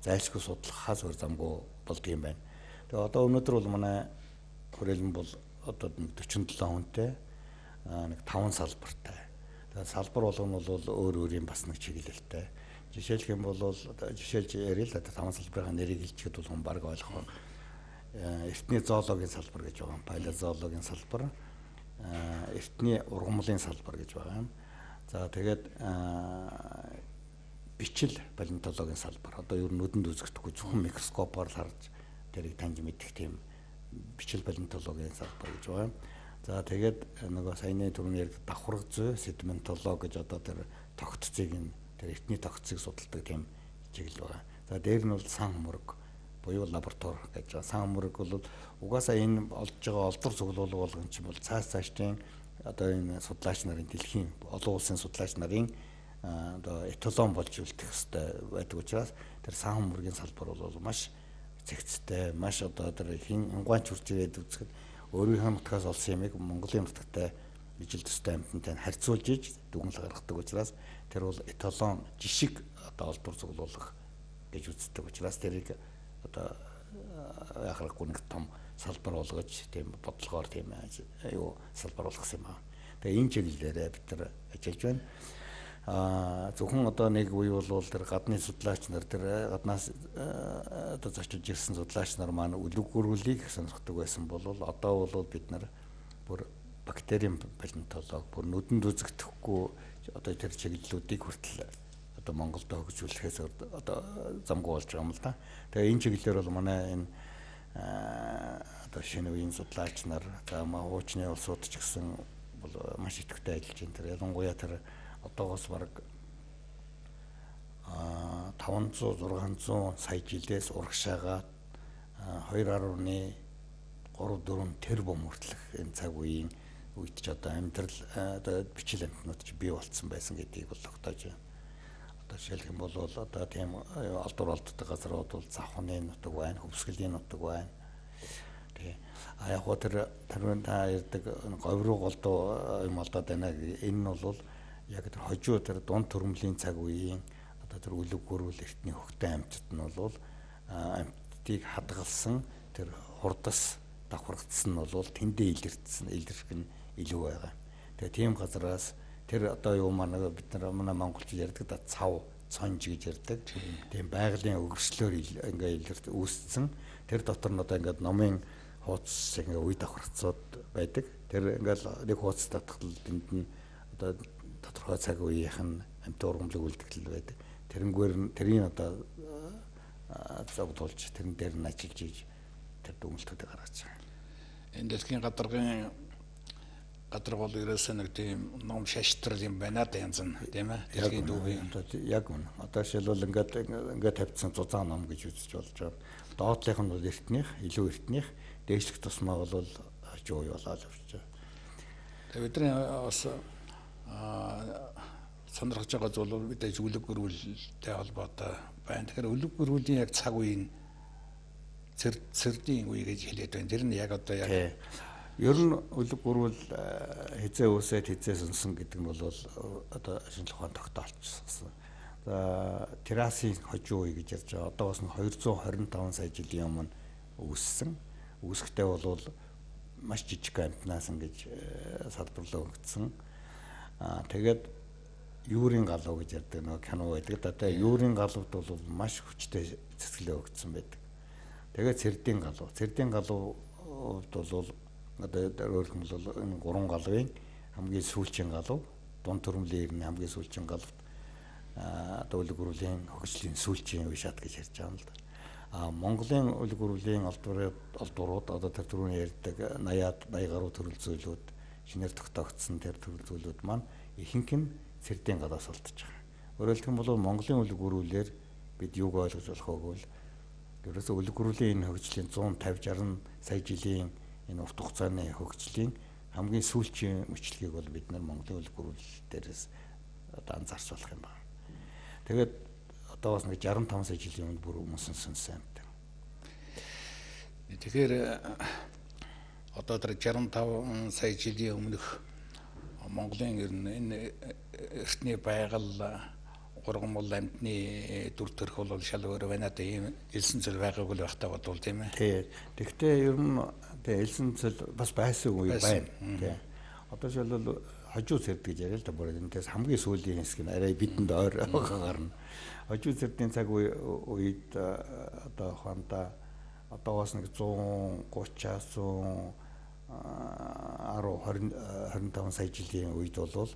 зайлшгүй судлахаас өөр замгүй болдго юм байна. Тэгээ одоо өнөөдөр бол манай хүрээлэн бол одоо 47 хүнтэй нэг 5 салбартай. Тэгээ салбар болгоно бол өөр өөрийн бас нэг чиглэлтэй. Жишээлх юм бол жишээлж ярил л да 5 салбарын нэрийг хэлчихэд бол хүн баг ойлгох. Эртний зоологийн салбар гэж байгаа юм. Палеозоологийн салбар, эртний ургамлын салбар гэж байгаа юм. За тэгээд бичил палеонтологийн салбар. Одоо ер нь нүдэнд үзэгдэхгүй зөвхөн микроскопоор л харж тэрийг таньж мэдэх тийм бичил палеонтологийн салбар гэж байгаа юм. За тэгээд нөгөө саяны түрүүний яриг давхарга зүй седиментолог гэж одоо тэр тогтцыг нь тэр эртний тогтцыг судалдаг тийм чиглэл байгаа. За дээр нь бол сан мөрөг буюу лаборатори гэж байгаа. Сан мөрөг бол угаасаа энэ олж байгаа олдвор цуглуулга болгон чинь бол цааш цаашдын одоо энэ судлаач нарын дэлхийн олон улсын судлаач нарын одоо эталон болж үлдэх ёстой байдаг учраас тэр сан мөргийн салбар бол маш зэгцтэй, маш одоо тэр хин гуанч хурж ирээд үзэхэд өөрийнхөө нутгаас олсон юмыг Монголын нутагтай ижил төстэй амьтантай харьцуулж иж дүгнэлт гаргадаг учраас тэр бол эталон жишг одоо олдвор цуглуулах гэж үздэг учраас тэрийг одоо яхахгүй нэг том салбар болгож тийм бодлогоор тийм юу салбар болгосон юм аа. Тэгээ энэ чиглэлээрээ бид нар ажиллаж байна. Зөвхөн одоо нэг үе бол тэр гадны судлаач нар тэр гаднаас одоо зочилж ирсэн судлаач нар маань үлэг гөрүүлийг сонирхдаг байсан бол одоо бол бид нар бүр бактерийн палеонтолог бүр нүдэнд үзэгдэхгүй одоо тэр чиглэлүүдийг хүртэл одоо Монголд хөгжүүлэхээс одоо замгүй болж байгаа юм л да. Тэгээ энэ чиглэлээр бол манай энэ одоо шинэ үеийн судлаач нар за хуучны улсууд ч гэсэн бол маш идэвхтэй ажиллаж байна. Тэр ялангуяа тэр одоогоос бараг 5 500 600 сая жилээс урагшаагаад 2.3 4 тэрбум хүртэлх энэ цаг үеийн үед ч одоо амьдрал одоо бичил амьтнууд ч бий болцсон байсан гэдгийг бол тогтоож байна. Одоо жишээлх юм бол одоо тийм олдвор олддог газрууд бол завхны нутаг байна, хөвсгөлийн нутаг байна. Тий. А яг гоо тэр та ярьдаг говь руу голдуу юм олдоод байна. Энэ нь бол яг тэр хожуу тэр дунд төрөмлийн цаг үеийн одоо тэр үлэг гөрүүл эртний хөхтөн амьтад нь бол амьтдыг хадгалсан тэр хурдас давхаргдсан нь бол тэндээ илэрсэн илэрх нь илүү байгаа. Тэгээ тийм газараас тэр одоо юу манай бид нар манай монголчууд ярьдаг да цав цонж гэж ярьдаг. Тийм байгалийн өгөрслөөр ингээ илэрт үүссэн. Тэр дотор нь одоо ингээд номын хуудас ингээ үе давхарцууд байдаг. Тэр ингээл нэг хуудас татхал тэнд нь одоо тодорхой цаг үеийнх нь амьтан ургамлыг үлдэгдэл байдаг. Тэрнгээр тэрийг одоо зогдуулж тэрэн дээр нь ажиллаж ийж тэр дүгнэлтүүдийг гаргаж байгаа. Энэ дэлхийн гадаргын гадарга бол ерөөсөө нэг тийм ном шаштрал юм байна да янз нь тийм ээ. Дэлхийн дүүгийн яг үнэ. Одоо жишээлбэл ингээд тавьчихсан зузаан ном гэж үзэж болж байна. Доотлынх нь бол эртнийх, илүү эртнийх, дээшлэх тусмаа бол хожуу үе болоод явж байгаа. Тэгээ бидний бас сонирхож байгаа зүйл бол мэдээж үлэг гөрүүлтэй холбоотой байна. Тэгэхээр үлэг гөрүүлийн яг цаг үеийн цэрдийн үе гэж хэлээд байна. Тэр нь яг одоо яг ер нь үлэг гөрүүл хизээ үүсээд хизээ сүнсэн гэдэг нь бол одоо шинжлэх ухаан тогтоолчихсон. За террасын хожуу үе гэж ярьж байгаа. Одоо бас 225 сая жилийн өмнө үүссэн. Үүсэхдээ бол маш жижиг амьтнаас ингэж салбарлаа өгдсөн. Аа тэгээд Юурийн галуу гэж ярьдаг нөгөө кино байдаг. Да тэгээ Юурийн галууд бол маш хүчтэй цэцгэлээ өгдсөн байдаг. Тэгээд Цэрдийн галуу. Цэрдийн галууд бол одоо өөрөөр хэлбэл энэ гурван галуун хамгийн сүүлчийн галуу, дунд төрөмлийн ирнэ хамгийн сүүлчийн галууд одоо үлэг гөрүүлийн хөгжлийн сүүлчийн үе шат гэж ярьж байгаа юм л да. А Монголын үлэг гөрүүлийн олдврууд одоо тэр түрүүний ярьдаг 80-аад 80 гаруй төрөл зүйлүүд шинээр тогтоогдсон тэр төрөл зүйлүүд маань ихэнх нь цэрдийн галаас олдож байгаа. Өөрөөр хэлэх юм бол Монголын үлэг гөрүүлээр бид юуг ойлгож болох вэ гэвэл ерөөсөө үлэг гөрүүлийн энэ хөгжлийн 150 60 сая жилийн энэ урт хугацааны хөгжлийн хамгийн сүүлчийн мөчлөгийг бол бид нар Монголын үлэг гөрүүл дээрээс одоо анзаарч болох юм байна. Тэгээд одоо бас нэг 65 сая жилийн өмнө бүр мөсөн сүнсэн амьтан. Тэгэхээр одоо тэр 65 сая жилийн өмнөх Монголын ер нь энэ эртний байгаль ургамал амьтны дүр төрх бол шал өөр байна да ийм элсэн цэл байгаагүй л байхтай бодвол тийм ээ. Тий. Тэгэхдээ ер нь тий элсэн цэл бас байсан үе байна. Тий. Одоо жишээлбэл хожуу цэрд гэж яриа л да бүр энэс хамгийн сүүлийн хэсэг нь арай бидэнд ойр байгаа гарна. Хожуу цэрдийн цаг үед одоо ухаандаа одоогоос нэг 130-аас 110 20 25 сая жилийн үед бол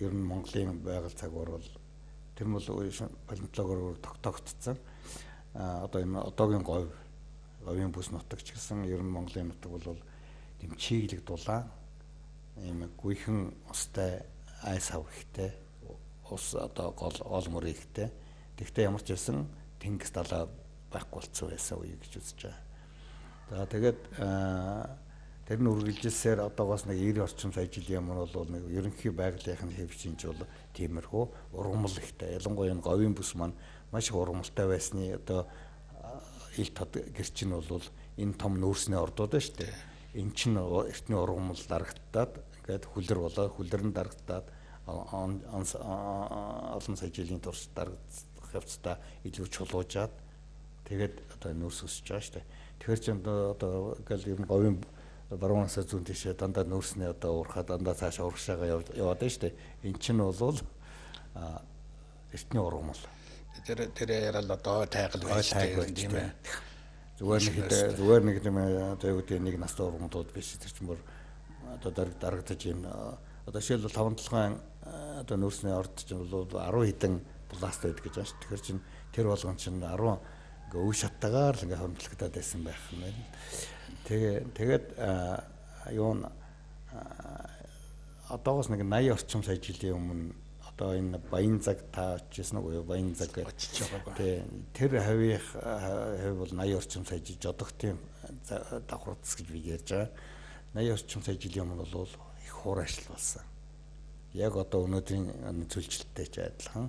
ер нь Монголын байгаль цагуур бол тэр нь бол палеонтологоор тогтоогдсон. Одоо энэ одоогийн говийн бүс нутаг ч гэсэн ер нь Монголын нутаг бол тийм чиглэг дулаан ийм гүйхэн устай айс хав ихтэй ус одоо гол мөр ихтэй. Тэгвэл ямар ч байсан тэнгис далаа байхгүй болцсон байсан үе гэж үзэж байгаа. За тэгээд тэр нь үргэлжилсээр одоогоос нэг 90 орчим сая жилийн өмнө бол нэг ерөнхий байгалийнхын хэв шинж бол тиймэрхүү ургамал ихтэй. Ялангуяа энэ говийн бүс маань маш их ургамалтай байсны одоо ил тод гэрчин бол энэ том нүүрсний ордууд байна шүү дээ. Энэ чинь эртний ургамал дарагтаад ингээд хүлэр болоо хүлэр нь дарагтаад олон сая жилийн турш дарагдах явцдаа илүү чулуужаад тэгээд одоо нүүрс өсөж байгаа шүү дээ. Тэгэхээр ч одоо ингээл ер нь говийн баруун насаа зүүн тийшээ дандаа нүүрсний одоо уурхаа дандаа цаашаа урагшаага яваад байна шүү дээ. Эн чинь бол эртний ургамал. Тэр яриад одоо тайгал байж тийм ээ. Зүгээр нэг юм одоо юу гэдэг нэг настай ургамлууд биш тэр чинь бүр одоо дарагдаж юм одоо жишээлбэл таван толгойн одоо нүүрсний орд чинь бол 10 хэдэн пласт байдаг гэж байна шүү. Тэгэхээр чинь тэр болгон чинь 10 ингээ үе шаттайгаар л ингээ хөрөмтлөгдөд байсан байх юм байна. Тэгээд юу н одоогоос нэг 80 орчим сая жилийн өмнө Одоо энэ Баянзаг та очижсэн уу? Баянзаг гэдэг. Очиж байгаагүй. Тий. Тэр хавийн хав бол 80 орчим сая жил жодогтын давхардас гэж би ярьж байгаа. 80 орчим сая жилийн өмнө бол их хуур ашил болсон. Яг одоо өнөөдрийн цөлжилттэй ч адилхан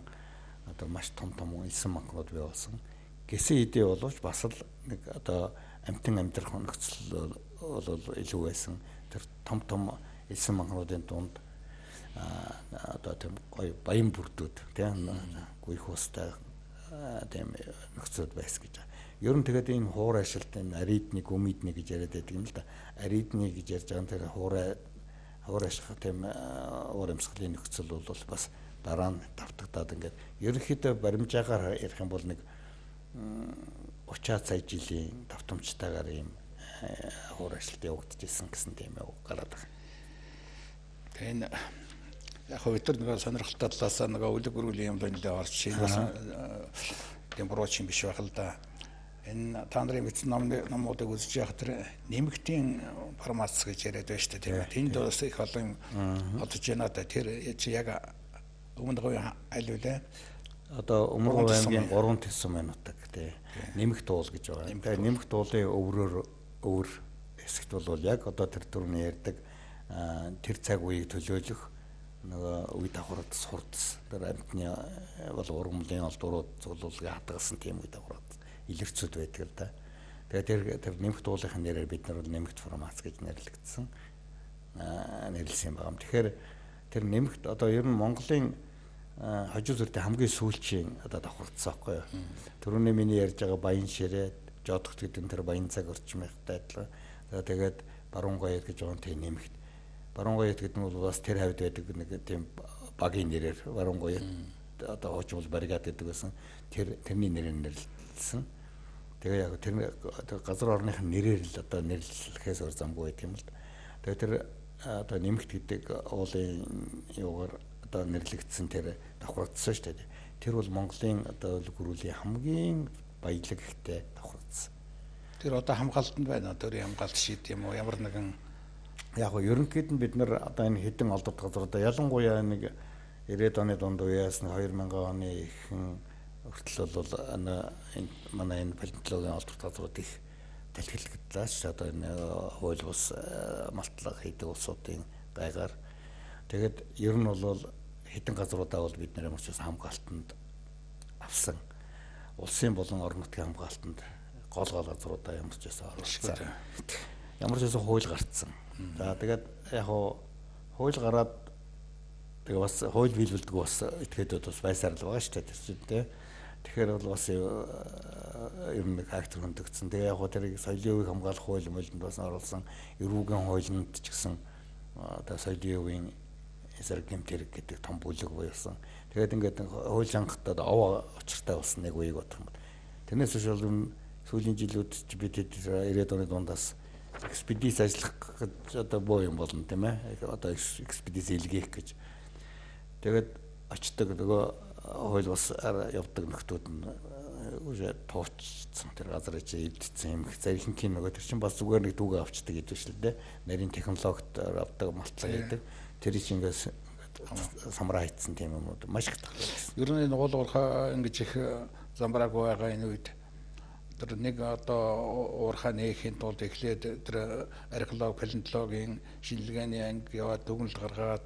одоо маш том том элсэн банкнууд бий болсон. Гэсэн хэдий боловч бас л нэг одоо амтан амьдрах нөхцөл бол илүү байсан. Тэр том том элсэн банкнуудын дунд одоо тийм гоё баян бүрдүүд тийм гүйх устай тийм нөхцөлд байсан гэж. Ер нь тэгээд энэ хуур ашилт энэ аридны гүмидны гэж яриад байдаг юм л да. Аридны гэж ярьж байгаа нь тэр хуур аших тийм уур амьсгалын нөхцөл бол бас дараа нь давтагдаад ингээд ерөнхийдөө баримжаагаар ярих юм бол нэг 30 сая жилийн давтамжтайгаар ийм хуур ажилт явагдчихсэн гэсэн тийм гараад байгаа. Тэгээ энэ яг хөө бид нар нэг сонирхолтой талаас нэг өлөг өргөлийн юм нэлээ орж шин бас тийм бурууч юм биш байх л да. Энэ та нарын бичсэн номнуудыг үзэж явах тэр нэмэгтийн формац гэж яриад байна шүү дээ, тийм ээ. Тэнд бас их олон олдож байна да. Тэр чи яг өмнө говийн аль вүлээ? Одоо Өмнө аймгийн 3 тэс сумын нутаг тий. Нэмэгт уул гэж байгаа. Тэгээ нэмэгт уулын өврөөр өвөр хэсэгт бол яг одоо тэр түрүүний ярьдаг тэр цаг үеийг төлөөлөх нөгөө үе давхраад сурдс тэр амьтны бол ургамлын олдврууд цуглуулгыг хадгалсан тийм үе давхраад илэрцүүд байдаг л да. Тэгээ тэр нэмэгт уулынхын нэрээр бид нар бол нэмэгт формац гэж нэрлэгдсэн. Нэрлсэн юм байна. Тэгэхээр тэр нэмэгт одоо ер нь Монголын хожуу зүртээ хамгийн сүүлчийн одоо давхардсан байхгүй юу. Түрүүний миний ярьж байгаа Баян ширээ, Жодогт гэдэг нь тэр Баян цаг орчмынхтай адилхан. За тэгээд Баруун гоёд гэж байгаа нь тийм нэмэгт. Баруун гоёд гэдэг нь бол бас тэр хавьд байдаг нэг тийм багийн нэрээр Баруун гоёд одоо хожимл бригад гэдэг байсан. Тэрний нэрээр нэрлэлсэн. Тэгээ яг тэр газар орных нь нэрээр л одоо нэрлэхээс өөр замгүй байдаг юм л. Тэгээ тэр одоо нэмэгт гэдэг уулын юугаар одоо нэрлэгдсэн тэр давхардсан шүү дээ. Тэр бол Монголын одоо гөрүүлийн хамгийн баялаг ихтэй давхардсан. Тэр одоо хамгаалтанд байна. Төрийн хамгаалт шийд юм уу? Ямар нэгэн яг го ерөнхийд нь бид нар одоо энэ хэдэн олдод газар одоо ялангуяа нэг 90-ад оны дунд үеэс 2000 оны ихэнх хүртэл бол энэ манай энэ палеонтологийн олдод газрууд их тэлхэлэгдлээ шүү. Одоо энэ хууль бус малтлага хийдэг улсуудын гайгаар. Тэгээд ер нь бол хэдэн газруудаа бол бид нар ямар ч байсан хамгаалтанд авсан. Улсын болон орон нутгийн хамгаалтанд гол гол газруудаа ямар ч байсан оруулсан. Ямар ч байсан хууль гарцсан. За тэгээд яг хууль гараад тэгээ бас хууль биелүүлдэг бас этгээдүүд бас байсаар л байгаа шүү дээ тэр чинь тэ. Тэгэхээр бол бас ер нь характер хөндөгдсөн. Тэгээ яг тэрийг соёлын үеийг хамгаалах хууль мөлөнд бас оруулсан. Эрүүгийн хуулинд ч гэсэн одоо соёлын үеийн эсрэг гэмт хэрэг гэдэг том бүлэг буюусан. Тэгээд ингээд хууль хангалтад овоо учиртай болсон нэг үеийг бодох юм бол. Тэрнээс хойш бол сүүлийн жилүүд чи бид 90-ад оны дундаас экспедиц ажиллах гэж одоо боо юм болно тийм ээ. Одоо экспедиц илгээх гэж. Тэгээд очдог нөгөө хууль бас явдаг нөхдүүд нь уже туучсан тэр газар чи эвдсэн юм их зарихын нөгөө тэр чинь бас зүгээр нэг дүүгээ авчдаг гэдэг шүү дээ. Нарийн технологид авдаг малтлага гэдэг. Тэр чинь ингээс самраа хийцэн тийм юм уу маш их тахлаа. Ер нь энэ уул уурхай ингэж их замбраагүй байгаа энэ үед тэр нэг одоо уурхай нээхийн тулд эхлээд тэр археолог, палеонтологийн шинжилгээний анги яваад дүгнэлт гаргаад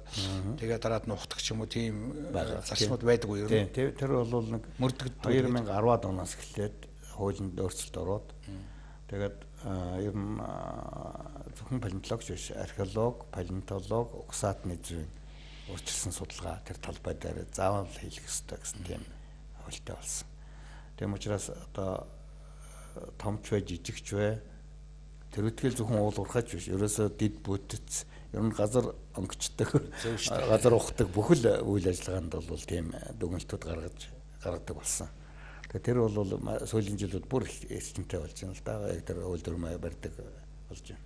тэгээ дараад нухдаг ч юм уу тийм зарчмууд байдаг уу ер нь? Тийм, тэр бол нэг мөрдөгд 2010-ад оноос эхлээд хуулинд өөрчлөлт ороод тэгээд ер нь зөвхөн палеонтологч биш, археолог, палеонтолог, угсаатны зүйн өөрчилсөн судалгаа тэр талбай дээр заавал хийх ёстой гэсэн тийм хуультай болсон. Тийм учраас одоо томч бай, жижигч бай тэр үтгэл зөвхөн уул уурхайч биш. Ерөөсөө дид бүтэц ер нь газар онгочдог, газар ухдаг бүхэл үйл ажиллагаанд бол тийм дүгнэлтүүд гаргадаг болсон. Тэгэхээр тэр бол сүүлийн жилүүд бүр эрчимтэй болж байна л да. Яг тэр хууль дүрмээ барьдаг болж байна.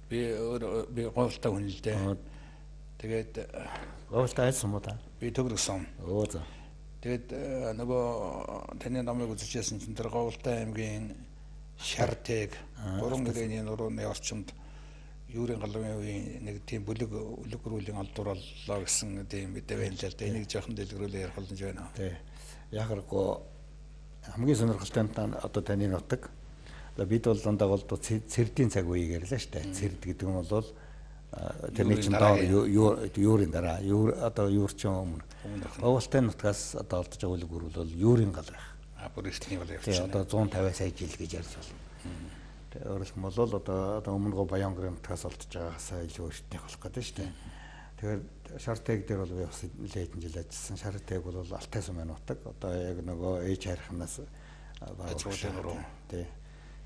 Би өөр би говьлтай хүн л дээ. Тэгээд говьлтай айсан юм уу та? Би төгрөсөн. Өө за. Тэгээд нөгөө таны номыг үзчихсэн чинь тэр Говьлтай аймгийн Шартэг 3 гэрээний нурууны орчимд Юурын галавын үеийн нэг тийм бүлэг үлгэрүүлийн олдвор боллоо гэсэн тийм мэдээ байна л да. Энийг жоохон дэлгэрүүлээ ярих боломж байна уу? Тий. Яхааргүй хамгийн сонирхолтой нь одоо таны нутаг. Одоо бид бол дандаа бол цэрдийн цаг үеийг ярьлаа шүү дээ. Цэрд гэдэг нь бол тэрний чинь доор юурын дараа юур одоо юур чинь өмнө. Оволтой нутгаас одоо олдож байгаа үлгэр бол юурын гал байх. А бүр эртний гал явчихсан. Тий, одоо 150 сая жил гэж ярьж байна. Тэгээ өөрөлдөх нь бол одоо өмнөгөө Баянгарын нутгаас олдож байгаагаас илүү эртнийх болох гэдэг шүү дээ. Тэгэхээр Шартег дээр бол би бас нэлээд хэдэн жил ажилласан. Шартег бол Алтай сумын нутаг. Одоо яг нөгөө ээж хайрханаас Ажгуудын нуруу. Тий.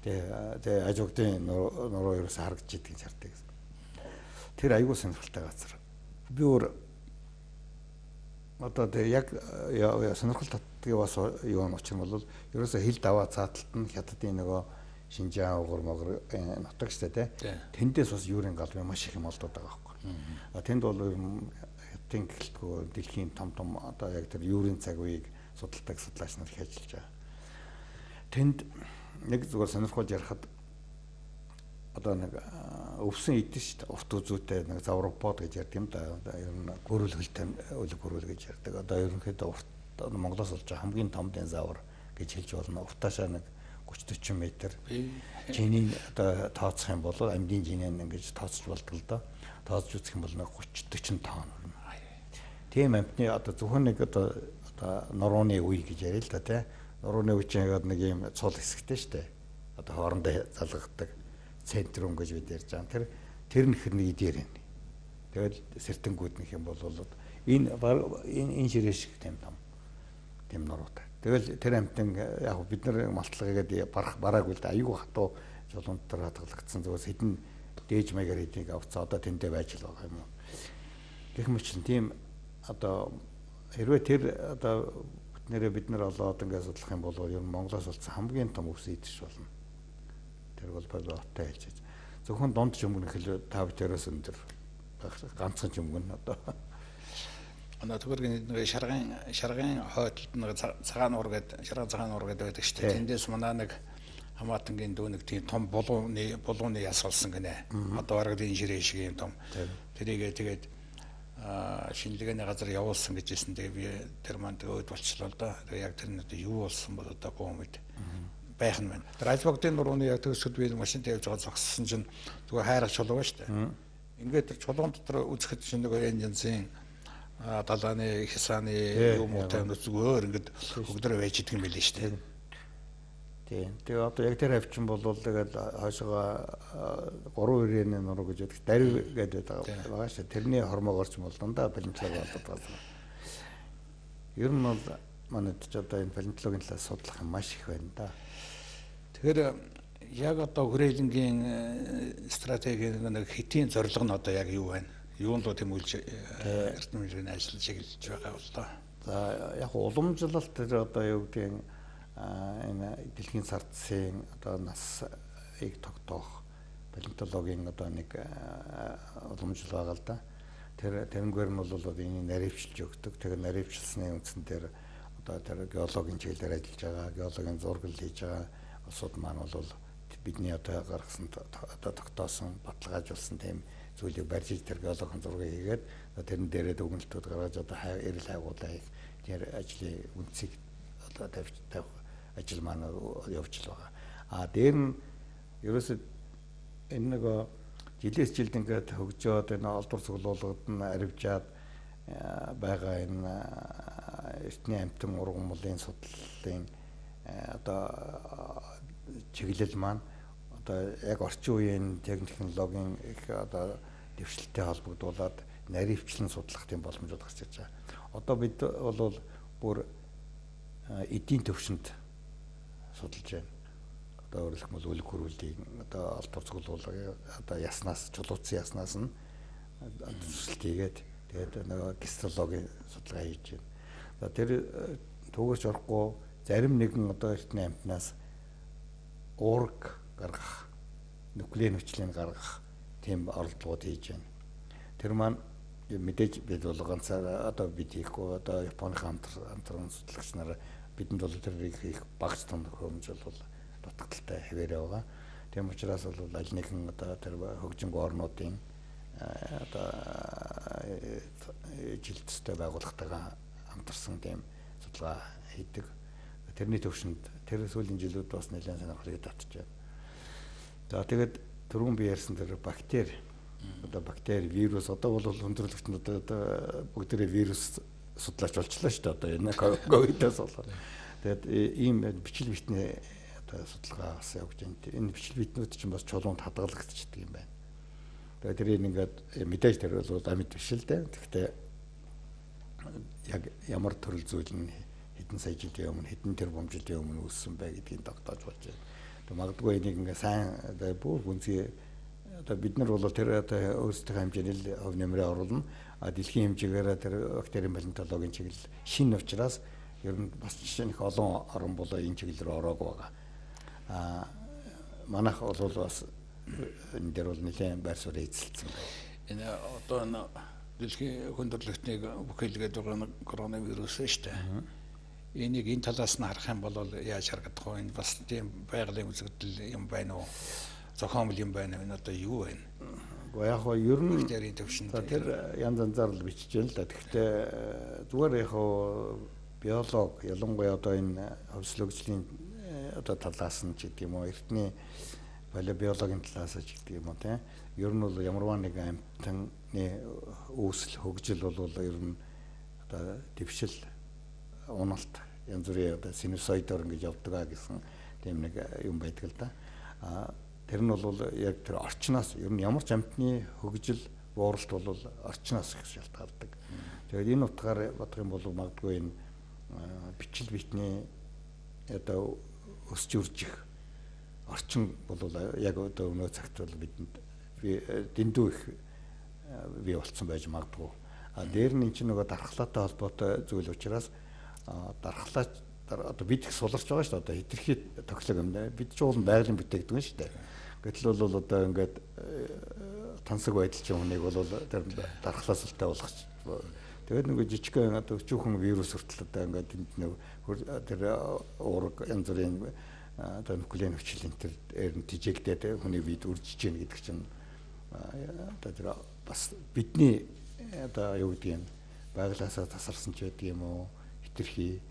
Тэгээ Ажгуудын нуруу ерөөсө харагдаж идэг Шартег. Тэр айгүй сонирхолтой газар. Би өөр одоо тэгээ яг сонирхол татдгийг бас юу нь учир нь бол ерөөсө хил даваа цааталт нь хятадын нөгөө Шинжаан угар могор нутаг штэ тий. Тэндээс бас юурын галвын маш их юм олдоод байгаа байхгүй. А тэнд бол хятадын гэлтгүү дэлхийн том том одоо яг тэр юурын цаг үеийг судалдаг судлаач нар их ажиллаж байгаа. Тэнд нэг зүгээр сонирхолж ярихад одоо нэг өвсөн идэн шүү дээ. Урт үзүүтэй нэг завропод гэж ярьдаг юм да. Одоо ер нь гөрүүлгэлтэй үлэг гөрүүл гэж ярьдаг. Одоо ерөнхийдөө урт Монголоос олж байгаа хамгийн том динозавр гэж хэлж болно. Уртаашаа нэг 30-40 метр. Жинийн одоо тооцох юм бол амьдын жинээ ингэж тооцож болдог л доо. Тооцож үзэх юм бол нэг 30-40 тонн өрнө. Тийм амьтны одоо зөвхөн нэг одоо нурууны үе гэж яриа л да тий. Нурууны үе чинь яг нэг юм цул хэсэгтэй шүү дээ. Одоо хоорондоо залгадаг центрум гэж бид ярьж байгаа. Тэр нөхөр нэг идээр байна. Тэгэл сэртэнгүүд нөх юм бол энэ энэ ширээ шиг тийм том тийм нуруутай. Тэгэл тэр амьтан яг бид нар малтлагаагээд бараагүй л да айгүй хатуу чулуун дотор хадгалагдсан зүгээс хэдэн дээж маягаар хэдийг авцаа одоо тэндээ байж л байгаа юм уу. Гэх мэт тийм одоо хэрвээ тэр одоо бүтнээрээ бид нар олоод ингээд судлах юм бол ер нь Монголоос олдсон хамгийн том өвс идэж болно. Тэр бол болоотой хэлж байж. Зөвхөн дунд чөмгөн хэл та бүдээрээс өндөр ганцхан чөмгөн одоо. Одоо төгөргийн нэг шаргын хойдолд нэг цагаан нуур гэдэг шарган цагаан нуур гэдэг байдаг шүү дээ. Тэндээс манай нэг хамаатангийн дүү нэг тийм том булууны яс олсон гинэ. Одоо бараг энэ ширээ шиг юм том. Тэрийгээ тэгээд шинжилгээний газар явуулсан гэж хэлсэн. Тэгээ би тэр маань өөд болчлоо л доо. Тэгээ яг тэр нь одоо юу болсон бол одоо буу мэд байх нь байна. Тэр Ажбогдын нурууны яг төгсгөл би машин тавьж байгаа зогссон чинь зүгээр хайрах чулуу шүү дээ. Ингээд тэр чулуун дотор үзэхэд чинь нөгөө энэ янзын далааны хисааны юм уу тань зүгээр ингээд хөгдрөө байж идэг юм билээ шүү дээ. Тийм. Тэгээ одоо яг тэр хавчин бол тэгэл хойшоогоо 3 ирээний нуруу гэж байдаг. Дарив гэдэг байгаа шүү. Тэрний хормоогоор ч юм бол дандаа палеонтологи болдог газар. Ер нь бол манайд ч одоо энэ палеонтологийн талаас судлах юм маш их байна да. Тэгэхээр яг одоо хүрээлэнгийн стратегийн нэг хэтийн зорилго нь одоо яг юу байна? Юун руу тэмүүлж эрдэм мэрэгний ажил чиглэж байгаа бол доо. За яг уламжлалт тэр одоо юу гэдгийг энэ дэлхийн сардсын одоо насыг тогтоох палеонтологийн одоо нэг уламжлал байгаа л да. Тэр тэрнгээр нь бол энийг наривчилж өгдөг. Тэр наривчилсны үндсэн дээр одоо тэр геологийн чиглэлээр ажиллаж байгаа, геологийн зургал хийж байгаа улсууд маань бол бидний одоо гаргасан одоо тогтоосон, баталгаажуулсан тийм зүйлийг барьж тэр геологийн зургийг хийгээд тэрэн дээрээ дүгнэлтүүд гаргаж одоо эрэл хайгуулаа хийх тэр ажлын үндсийг одоо тавих ажил маань явж л байгаа. А дээр нь ерөөсөө энэ нөгөө жилээс жилд ингээд хөгжөөд энэ олдвор цуглуулгад нь аривжаад байгаа энэ эртний амьтан ургамлын судлалын одоо чиглэл маань одоо яг орчин үеийн технологийн их одоо дэвшлэлтэй холбогдуулаад наривчлан судлах тийм боломжууд гарч ирж байгаа. Одоо бид бол бүр эдийн төвшөнд судалж байна. Одоо өөрөлдөх бол үлг хөрвүүлийг одоо олдвор цуглуулга одоо яснаас чулууцсан яснаас нь төсөлт хийгээд тэгээд нөгөө гистологийн судалгаа хийж байна. За тэр түүгэрч орохгүй зарим нэгэн одоо эртний амьтнаас уург гаргах, нуклеин хүчлийг гаргах тийм оролдлогод хийж байна. Тэр маань мэдээж бид бол ганцаар одоо бид хийхгүй одоо Японы хамтран судлагч нар бидэнд бол тэр их багц том төхөөрөмж бол дутагдaltaй хэвээрээ байгаа. Тийм учраас бол аль нэгэн одоо тэр хөгжингүй орнуудын одоо жилтстэй байгууллагатайгаа хамтарсан тийм судалгаа хийдэг. Тэрний төвшөнд тэр сүүлийн жилүүд бас нэлээд сонирхлыг татж байна. За тэгээд түрүүн би ярьсан тэр бактери, одоо бактери, вирус, одоо бол хүндрэлтөнд одоо бүгдээрээ вирус судлаач болчлоо шүү дээ. Одоо энэ ковидоос болоод. Тэгээд ийм бичил битний одоо судалгаа бас явж байна. Энэ бичил битнүүд чинь бас чулуунд хадгалагдчихдаг юм байна. Тэгээд тэрийг ингээд мэдээж тэр бол амьд биш л дээ. Тэгэхдээ яг ямар төрөл зүйл нь хэдэн сая жилийн өмнө, хэдэн тэрбум жилийн өмнө үүссэн бай гэдгийг тогтоож болж байна. Тэгээд магадгүй энийг ингээд сайн одоо бүр гүнзгий одоо бид нар бол тэр одоо өөрсдийнхөө хэмжээний л хувь нэмрээ оруулна. А дэлхийн хэмжээгээр тэр бактерийн палеонтологийн чиглэл шинэ учраас ер нь бас жишээ нь их олон орн болоо энэ чиглэл рүү ороогүй байгаа. А манайх бол бас энэ дээр бол нэлээд байр суурь эзэлсэн байна. Энэ одоо энэ дэлхийн хүндрэлтнийг бүхэлгээд байгаа коронавирус шүү дээ. Энийг энэ талаас нь харах юм бол яаж харагдах вэ? Энэ бас тийм байгалийн үзэгдэл юм байна уу? Зохиомл юм байна уу? Энэ одоо юу вэ? Гэхдээ яг хоо ер нь бактерийн төвшөнд тэр янз янзаар л бичиж байна л да. Тэгэхдээ зүгээр яг хоо биолог, ялангуяа одоо энэ хөвслөгчлийн одоо талаас нь ч гэдэг юм уу, эртний палеобиологийн талаас ч гэдэг юм уу, тийм. Ер нь бол ямарваа нэгэн амьтаны үүсэл хөгжил бол ер нь одоо дэвшил, уналт, янз бүрийн одоо синусоидоор ингэж явдаг а гэсэн тийм нэг юм байдаг л да. А тэр нь бол яг тэр орчноос ер нь ямар ч амьтны хөгжил, бууралт бол орчноос их шалтгаалдаг. Тэгээд энэ утгаар бодох юм бол магадгүй энэ бичил битний одоо өсч үржих орчин бол яг одоо өнөө цагт бол бидэнд дэндүү их бий болцсон байж магадгүй. А дээр нь эн чинь нөгөө дархлаатай холбоотой зүйл учраас дархлаа одоо бид их суларч байгаа шүү дээ. Одоо хитрхи тохиолог юм да. Бид ч уул байгалийн бүтээгдэхүүн шүү дээ. Гэтэл бол одоо ингээд тансаг байдал чинь хүнийг бол тэр дархлаасалтай болгоч. Тэгээд нөгөө жижигхэн одоо өчүүхэн вирус хүртэл одоо ингээд тэнд нэг тэр уураг янз бүрийн одоо нуклеин хүчил энэ төр тижээгдээд хүний биед үржиж гин гэдэг чинь одоо тэр бас бидний одоо юу гэдэг юм байглаасаа тасарсан ч байдаг юм уу, хитрхи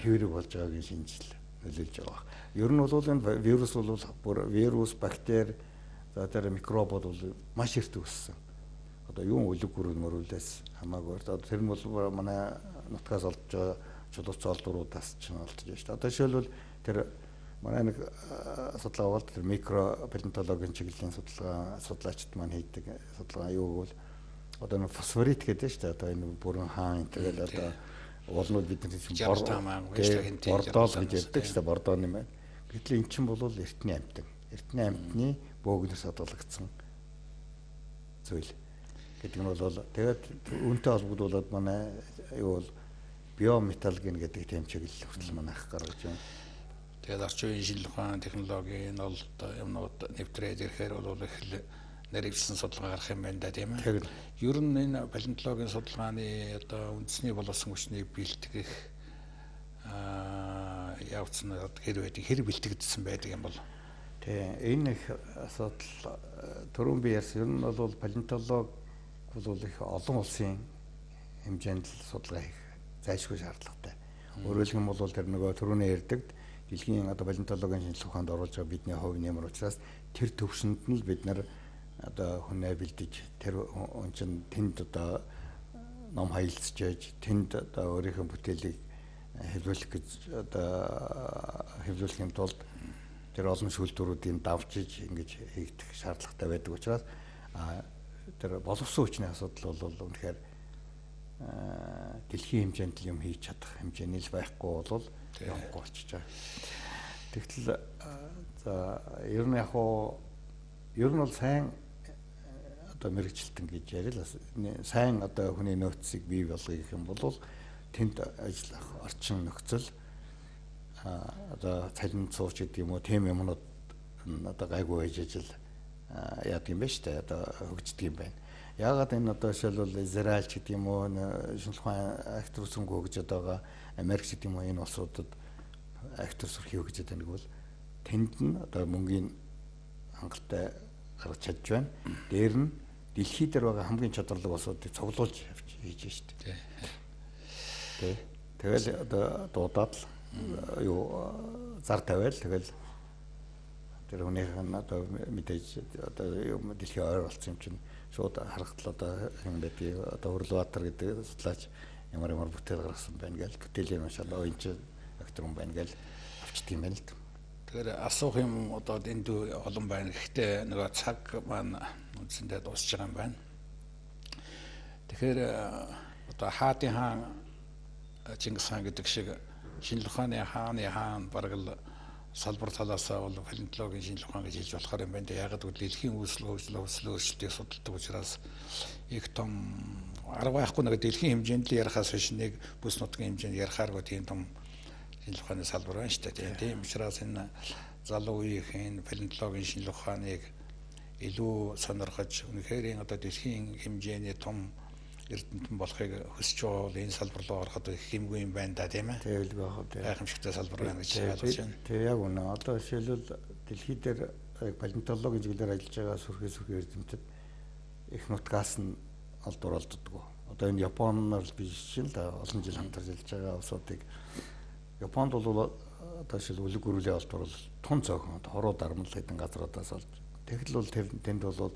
хэврэг болж байгаагийн шинжил нөлөөлж байгаа. Ер нь бол энэ вирус бол бүр вирус, бактери, за тэр микроб бол маш эрт үүссэн. Одоо юун өлөг гүрэн мөрүүлээс хамаагүй. Одоо тэр нь бол манай нутгаас олдож байгаа чулууц олдуруудаас ч олдож байна шүү дээ. Одоо жишээлбэл тэр манай нэг судалгаа бол тэр микропалеонтологийн чиглэлийн судалгаа судлаачид маань хийдэг судалгаа юу гэвэл одоо нэг фосфорит гэдэг шүү дээ. Одоо энэ бүрэн хаан энэ тэгэл одоо уулнууд бидний бордоол гэж ярьдаг шүү дээ. Бордоо юм байна. Гэтэл эн чинь бол эртний амьтан. Эртний амьтны бөөгнөрс хадгалагдсан зүйл гэдэг нь бол тэгээд үүнтэй холбогдуулаад манай юу бол биометалген гэдэг тийм чиглэл хүртэл манайх гаргаж байна. Тэгээд орчин үеийн шинжлэх ухаан, технологийн бол юмнууд нэвтрээд ирэхээр бол их л нарийвчсан судалгаа гарах юм байна да, тийм ээ. Ер нь энэ палеонтологийн судалгааны одоо үндэсний боловсон хүчнийг бэлтгэх явц нь хэр байдаг, хэр бэлтгэгдсэн байдаг юм бол? Тийм, энэ их асуудал түрүүн би ярьсан. Ер нь бол палеонтолог бол их олон улсын хэмжээнд л судалгаа хийх зайлшгүй шаардлагатай. Өөрөөр хэлбэл бол тэр нөгөө түрүүний ярьдаг дэлхийн одоо палеонтологийн шинжлэх ухаанд оруулж байгаа бидний хувь нэмэр учраас тэр төвшөнд нь л бид нар одоо хүнээ бэлдэж тэр хүн чинь тэнд одоо ном хаялцж байж тэнд одоо өөрийнхөө бүтээлийг хэвлүүлэх гэж одоо хэвлүүлэхийн тулд тэр олон шүүлтүүрүүдийн давжиж ингэж хийгдэх шаардлагатай байдаг учраас тэр боловсон хүчний асуудал бол үнэхээр дэлхийн хэмжээнд л юм хийж чадах хэмжээний л байхгүй бол явахгүй болчихж байгаа. Тэгтэл за ер нь яг уу ер нь бол сайн одоо мэрэгчлэлтэн гэж яриа л сайн одоо хүний нөөцийг бий болгоё гэх юм бол тэнд ажиллах орчин нөхцөл одоо цалин цууч гэдэг юм уу тийм юмнууд одоо гайгүй байж ажил яадаг юм байна шүү дээ, одоо хөгждөг юм байна. Яагаад энэ одоо жишээлбэл Израиль ч гэдэг юм уу шинжлэх ухаан актер үсрэнгүй хөгжөд байгаа Америк ч гэдэг юм уу энэ улсуудад актер сүрхий хөгжөд байна гэвэл тэнд нь одоо мөнгөний хангалттай гаргаж чадж байна. Дээр нь дэлхий дээр байгаа хамгийн чадварлаг улсуудыг цуглуулж явж хийж шүү дээ. Тэ. Тэгэл одоо дуудаад л юу зар тавиал тэгэл тэр хүнийх нь одоо мэдээж одоо юм дэлхийн ойр болсон юм чинь шууд харахад л одоо юм байдгийг одоо Хөрлөбаатар гэдэг судлаач ямар ямар бүтээл гаргасан байна гээл бүтээлийн уншаал энэ чинь доктор хүн байна гээл авчдаг юм байна л. Тэгэхээр асуух юм одоо энд олон байна. Гэхдээ нөгөө цаг маань үндсэндээ дуусч байгаа юм байна. Тэгэхээр одоо хаадын хаан Чингис хаан гэдэг шиг шинжлэх ухааны хааны хаан бараг л салбар талаасаа бол палеонтологийн шинжлэх ухаан гэж хэлж болохоор юм байна. Яг гэвэл дэлхийн үүсэл хөгжил өөрчлөлтийг судалдаг учраас их том арга байхгүй нэг дэлхийн хэмжээнд л ярихаас биш нэг бүс нутгийн хэмжээнд ярихааргүй тийм том шинжлэх ухааны салбар байна шүү дээ. Тийм учраас энэ залуу үеийн палеонтологийн шинжлэх ухааныг илүү сонирхож үнэхээр одоо дэлхийн хэмжээний том эрдэмтэн болохыг хүсэж байгаа бол энэ салбар руу ороход их хэмгүй юм байна да, тийм ээ. Тэгэлгүй байх. Гайхамшигтай салбар байна гэж ойлгож байна. Тэг яг үнэ. Одоо жишээлбэл дэлхий дээр палеонтологийн чиглэлээр ажиллаж байгаа сүрхий эрдэмтэд их нутгаас нь олдвор олддог. Одоо энэ Японоор л биш шин л олон жил хамтарч ажиллаж байгаа улсуудыг Японд бол одоо жишээл үлэг гөрүүлийн олдвор бол тун цөөхөн хоруу дармал хэдэн газруудаас олж. Тэгтэл бол тэр тэнд бол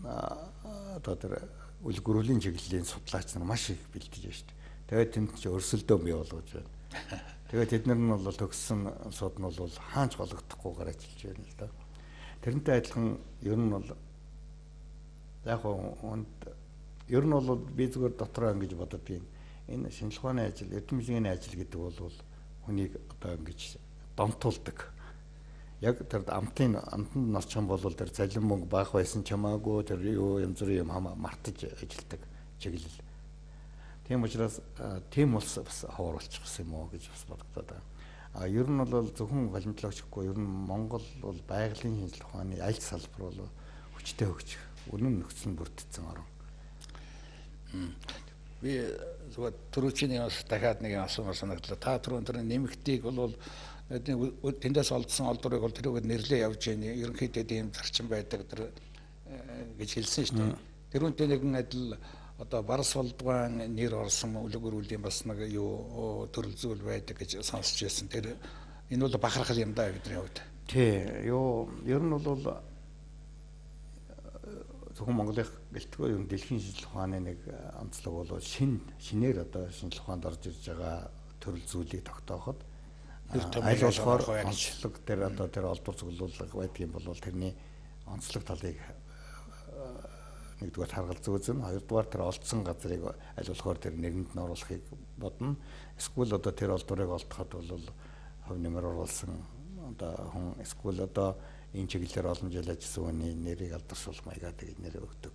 одоо тэр үлэг гөрүүлийн чиглэлийн судлаач нар маш их бэлдэж байна шүү дээ. Тэгээд тэнд чи өрсөлдөөн бий болгож байна. Тэгээд тэд нар нь бол төгссөн улсууд нь бол хаанч гологдохгүйгээр ажиллаж байна л да. Тэрнтэй адилхан ер нь бол яг хүнд ер нь бол би зүгээр дотроо ингэж боддгийн. Энэ шинжлэх ухааны ажил, эрдэм шингээний ажил гэдэг бол хүнийг одоо ингэж донтуулдаг. Яг тэр амтын амтанд норчих юм бол тэр цалин мөнгө баах байсан ч хамаагүй тэр юу янз бүрийн юм хамаа мартаж ажилтдаг чиглэл. Тийм учраас тийм улс бас ховор болчихсон юм уу гэж бас бодогдоод байна. А ер нь бол зөвхөн палеонтологчгүй ер нь Монгол бол байгалийн шинжлэх ухааны аль салбар бол хүчтэй хөгжих үнэн нөхцөл нь бүрдсэн орон. Би зүгээр түрүүчийн бас дахиад нэг асуумар санагдлаа. Та түрүүн тэр нэмэгтийг бол тэндээс олдсон олдврыг бол тэрүүгээр нэрлээ явж байна. Ерөнхийдөө ийм зарчим байдаг тэр гэж хэлсэн шүү дээ. Тэрүүнтэй нэгэн адил одоо Барс болдгоон нэр орсон үлэг өрүүлийн бас нэг юу төрөл зүйл байдаг гэж сонсч байсан. Тэр энэ бол бахархал юм да бидний хувьд. Тий, юу ер нь бол зөвхөн Монголын гэлтгүй ер нь дэлхийн шинжлэх ухааны нэг онцлог бол шинээр одоо шинжлэх ухаанд орж ирж байгаа төрөл зүйлийг тогтооход аль болохоор онцлог дээр одоо тэр олдвор цуглуулга байдаг юм бол тэрний онцлог талыг нэгдүгээр харгалзуу үзэн, хоёрдугаар тэр олдсон газрыг аль болохоор тэр нэрэнд нь оруулахыг бодно. Эсвэл одоо тэр олдворыг олдоход бол хувь нэмэр оруулсан одоо хүн эсвэл одоо энэ чиглэлээр олон жил ажилласан хүний нэрийг алдаршуулах маягаар тэгээд нэр өгдөг.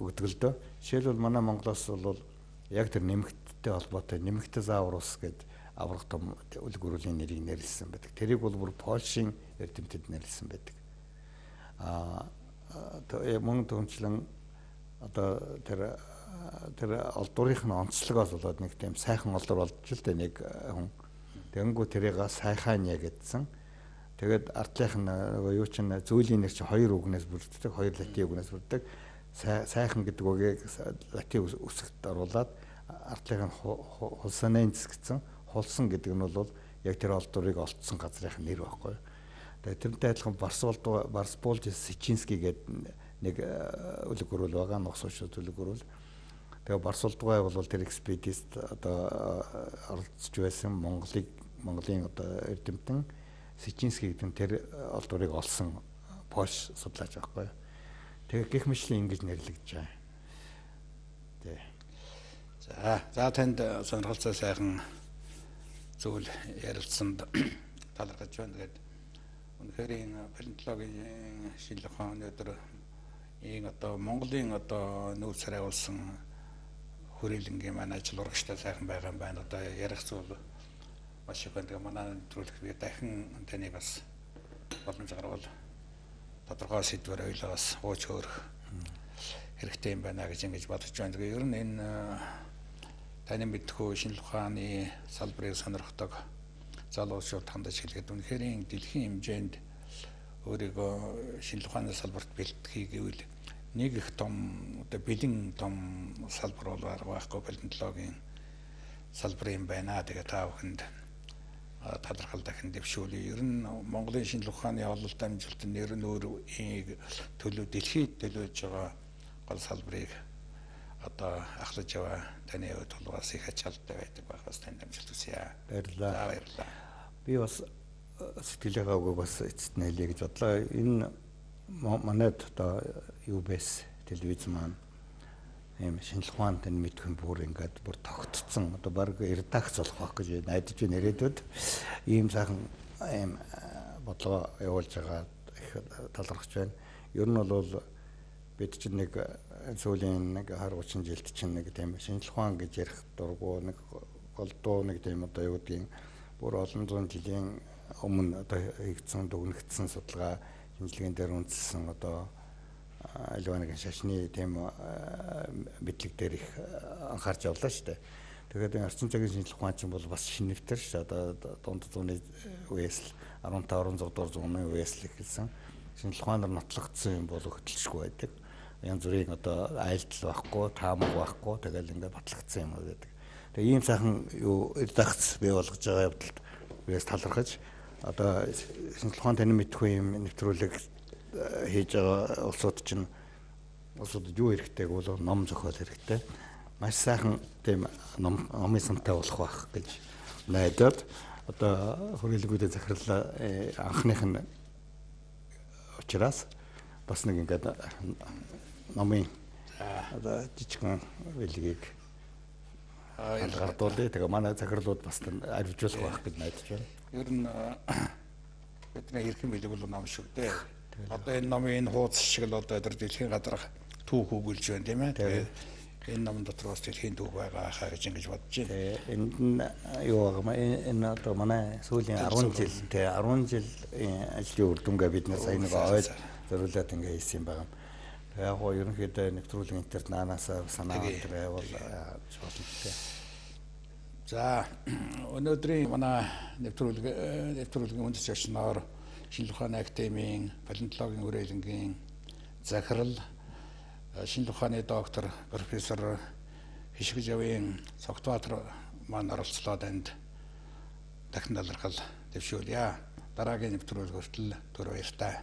Өгдөг л дөө. Жишээлбэл манай Монголоос бол яг тэр нэмэгттэй холбоотой нэмэгтэй заавар ус гэдэг аврах том үлэг өрүүлийн нэрийг нэрлсэн байдаг. Тэрийг бол бүр Польшийн эрдэмтэд нэрлсэн байдаг. Мөн түнчлэн одоо тэр олдврын нь онцлогоос болоод нэг тийм сайхан олдвор олдож л дээ нэг хүн. Тэгэнгүү тэрийг сайхаанья гэдсэн. Тэгээд ардлынх нь нөгөө юу чинь зөөлийн нэр чи хоёр үгнээс бүрддэг, хоёр латин үгнээс бүрддэг. Сайхан гэдэг үгийг латин үсэгт оруулаад ардлынх нь хулсаненс гэсэн. Хулсан гэдэг нь бол яг тэр олдврыг олдсон газрын нэр байхгүй. Тэгээд тэрнтэй адилхан Барсболж Сичинский гэдэг нэг үлэг гөрүүл байгаа, ногс уушууд үлэг гөрүүл. Тэгээ Барсулдгай бол тэр экспедист одоо оролцож байсан Монголын одоо эрдэмтэн Сичинский гэдэг нь тэр олдврыг олсон Польш судлаач байхгүй. Тэгээ гэх мэтлэн ингэж нэрлэгдэж байгаа. Тэ. За танд сонирхолтой сайхан зүйл ярилцсанд талархаж байна. Тэгээд үнэхээр энэ палеонтологийн шинжлэх ухаан өнөөдөр ийм одоо Монголын одоо нүүр царай болсон хүрээлэнгийн маань ажил урагштай сайхан байгаа юм байна. Одоо ярих зүйл маш их байна. Тэгээ манай нэвтрүүлэг би дахин таны бас боломж гарвал тодорхой сэдвээр ойлоо бас ууж хөөрөх хэрэгтэй юм байна гэж ингэж бодож байна. Тэгээ ер нь энэ таны мэдхүү шинжлэх ухааны салбарыг сонирхдог залуучууд хандаж хэлэхэд үнэхээр дэлхийн хэмжээнд өөрийгөө шинжлэх ухааны салбарт бэлтгэхийг гэвэл нэг их том одоо бэлэн том салбар бол арга байхгүй палеонтологийн салбар юм байна. Тэгээ та бүхэнд талархал дахин дэвшүүлье. Ер нь Монголын шинжлэх ухааны ололт амжилт нь ер нь өөр төлөө дэлхийд төлөөж байгаа гол салбарыг одоо ахлаж яваа таны хувьд бол бас их ачаалттай байдаг байхаас танд амжилт хүсье. Баярлалаа. За, баярлалаа. Би бас сэтгэлийнхаа үгийг бас эцэст нь хэлье гэж бодлоо. Энэ манайд одоо UBS телевиз маань ийм шинжлэх ухаанд энэ мэдхэн бүр ингээд бүр тогтцсон одоо баг редакц болох байх гэж найдаж байна ирээдүйд ийм сайхан ийм бодлого явуулж байгаа их талархаж байна. Ер нь бол бид чинь нэг сүүлийн нэг 20 30 жилд чинь нэг тийм шинжлэх ухаан гэж ярих дургу нэг голдуу нэг тийм одоо юу гэдгийг бүр олон зуун жилийн өмнө одоо хийгдсэн дүгнэгдсэн судалгаа шинжилгээнд дээр үндэслэн одоо аливаа нэгэн шашны тийм мэдлэг дээр их анхаарч явлаа шүү дээ. Тэгэхээр энэ орчин цагийн шинжлэх ухаан чинь бол бас шинэ нэвтэр шүү дээ. Одоо дунд зууны үеэс л 15 16 дугаар зууны үеэс л эхэлсэн. Шинжлэх ухаанаар нотлогдсон юм бол хөдөлшгүй байдаг. Янз бүрийн одоо айлтал байхгүй, таамаг байхгүй, тэгэл ингээд батлагдсан юм байдаг. Тэгээ ийм сайхан юу редакц бий болгож байгаа явдалд биээс талархаж одоо шинжлэх ухаан таны мэдхгүй юм нэвтрүүлэг хийж байгаа улсууд чинь улсуудад юу хэрэгтэй гэвэл ном зохиол хэрэгтэй. Маш сайхан тийм ном номын сантай болох байх гэж найдаад одоо хүрээлгүүдийн захирал анхных нь учраас бас нэг ингээд номын одоо жижигхэн бэлгийг гардуулъя. Тэгээ манай захирлууд бас аривжуулах байх гэж найдаж байна. Ер нь бидний эрхэм бэлэг бол ном шүү дээ. Одоо энэ номын энэ хуудас шиг л одоо өдөр дэлхийн газар түүх өгүүлж байна тийм ээ. Тэгээд энэ номон дотор бас дэлхийн түүх байгаа хаа гэж ингэж бодож байна. Энд нь юу байгаа юм энэ одоо манай сүүлийн 10 жил тий 10 жил ажлын үр дүнгээ бид нар сая нэг ойл зориулаад ингээ хийсэн юм байгаа юм. Тэгээ яг гоо ерөнхийдөө нэвтрүүлгийн интернет наанаас санаа тэр явал болно тий. За өнөөдрийн манай нэвтрүүлгийн үндэс зочноор Шинжлэх ухааны академийн палеонтологийн хүрээлэнгийн захирал шинжлэх ухааны доктор профессор Хишгжавын Цогтбаатар маань оролцлоо танд дахин талархал дэвшүүлье. Дараагийн нэвтрүүлэг хүртэл түр баяртай.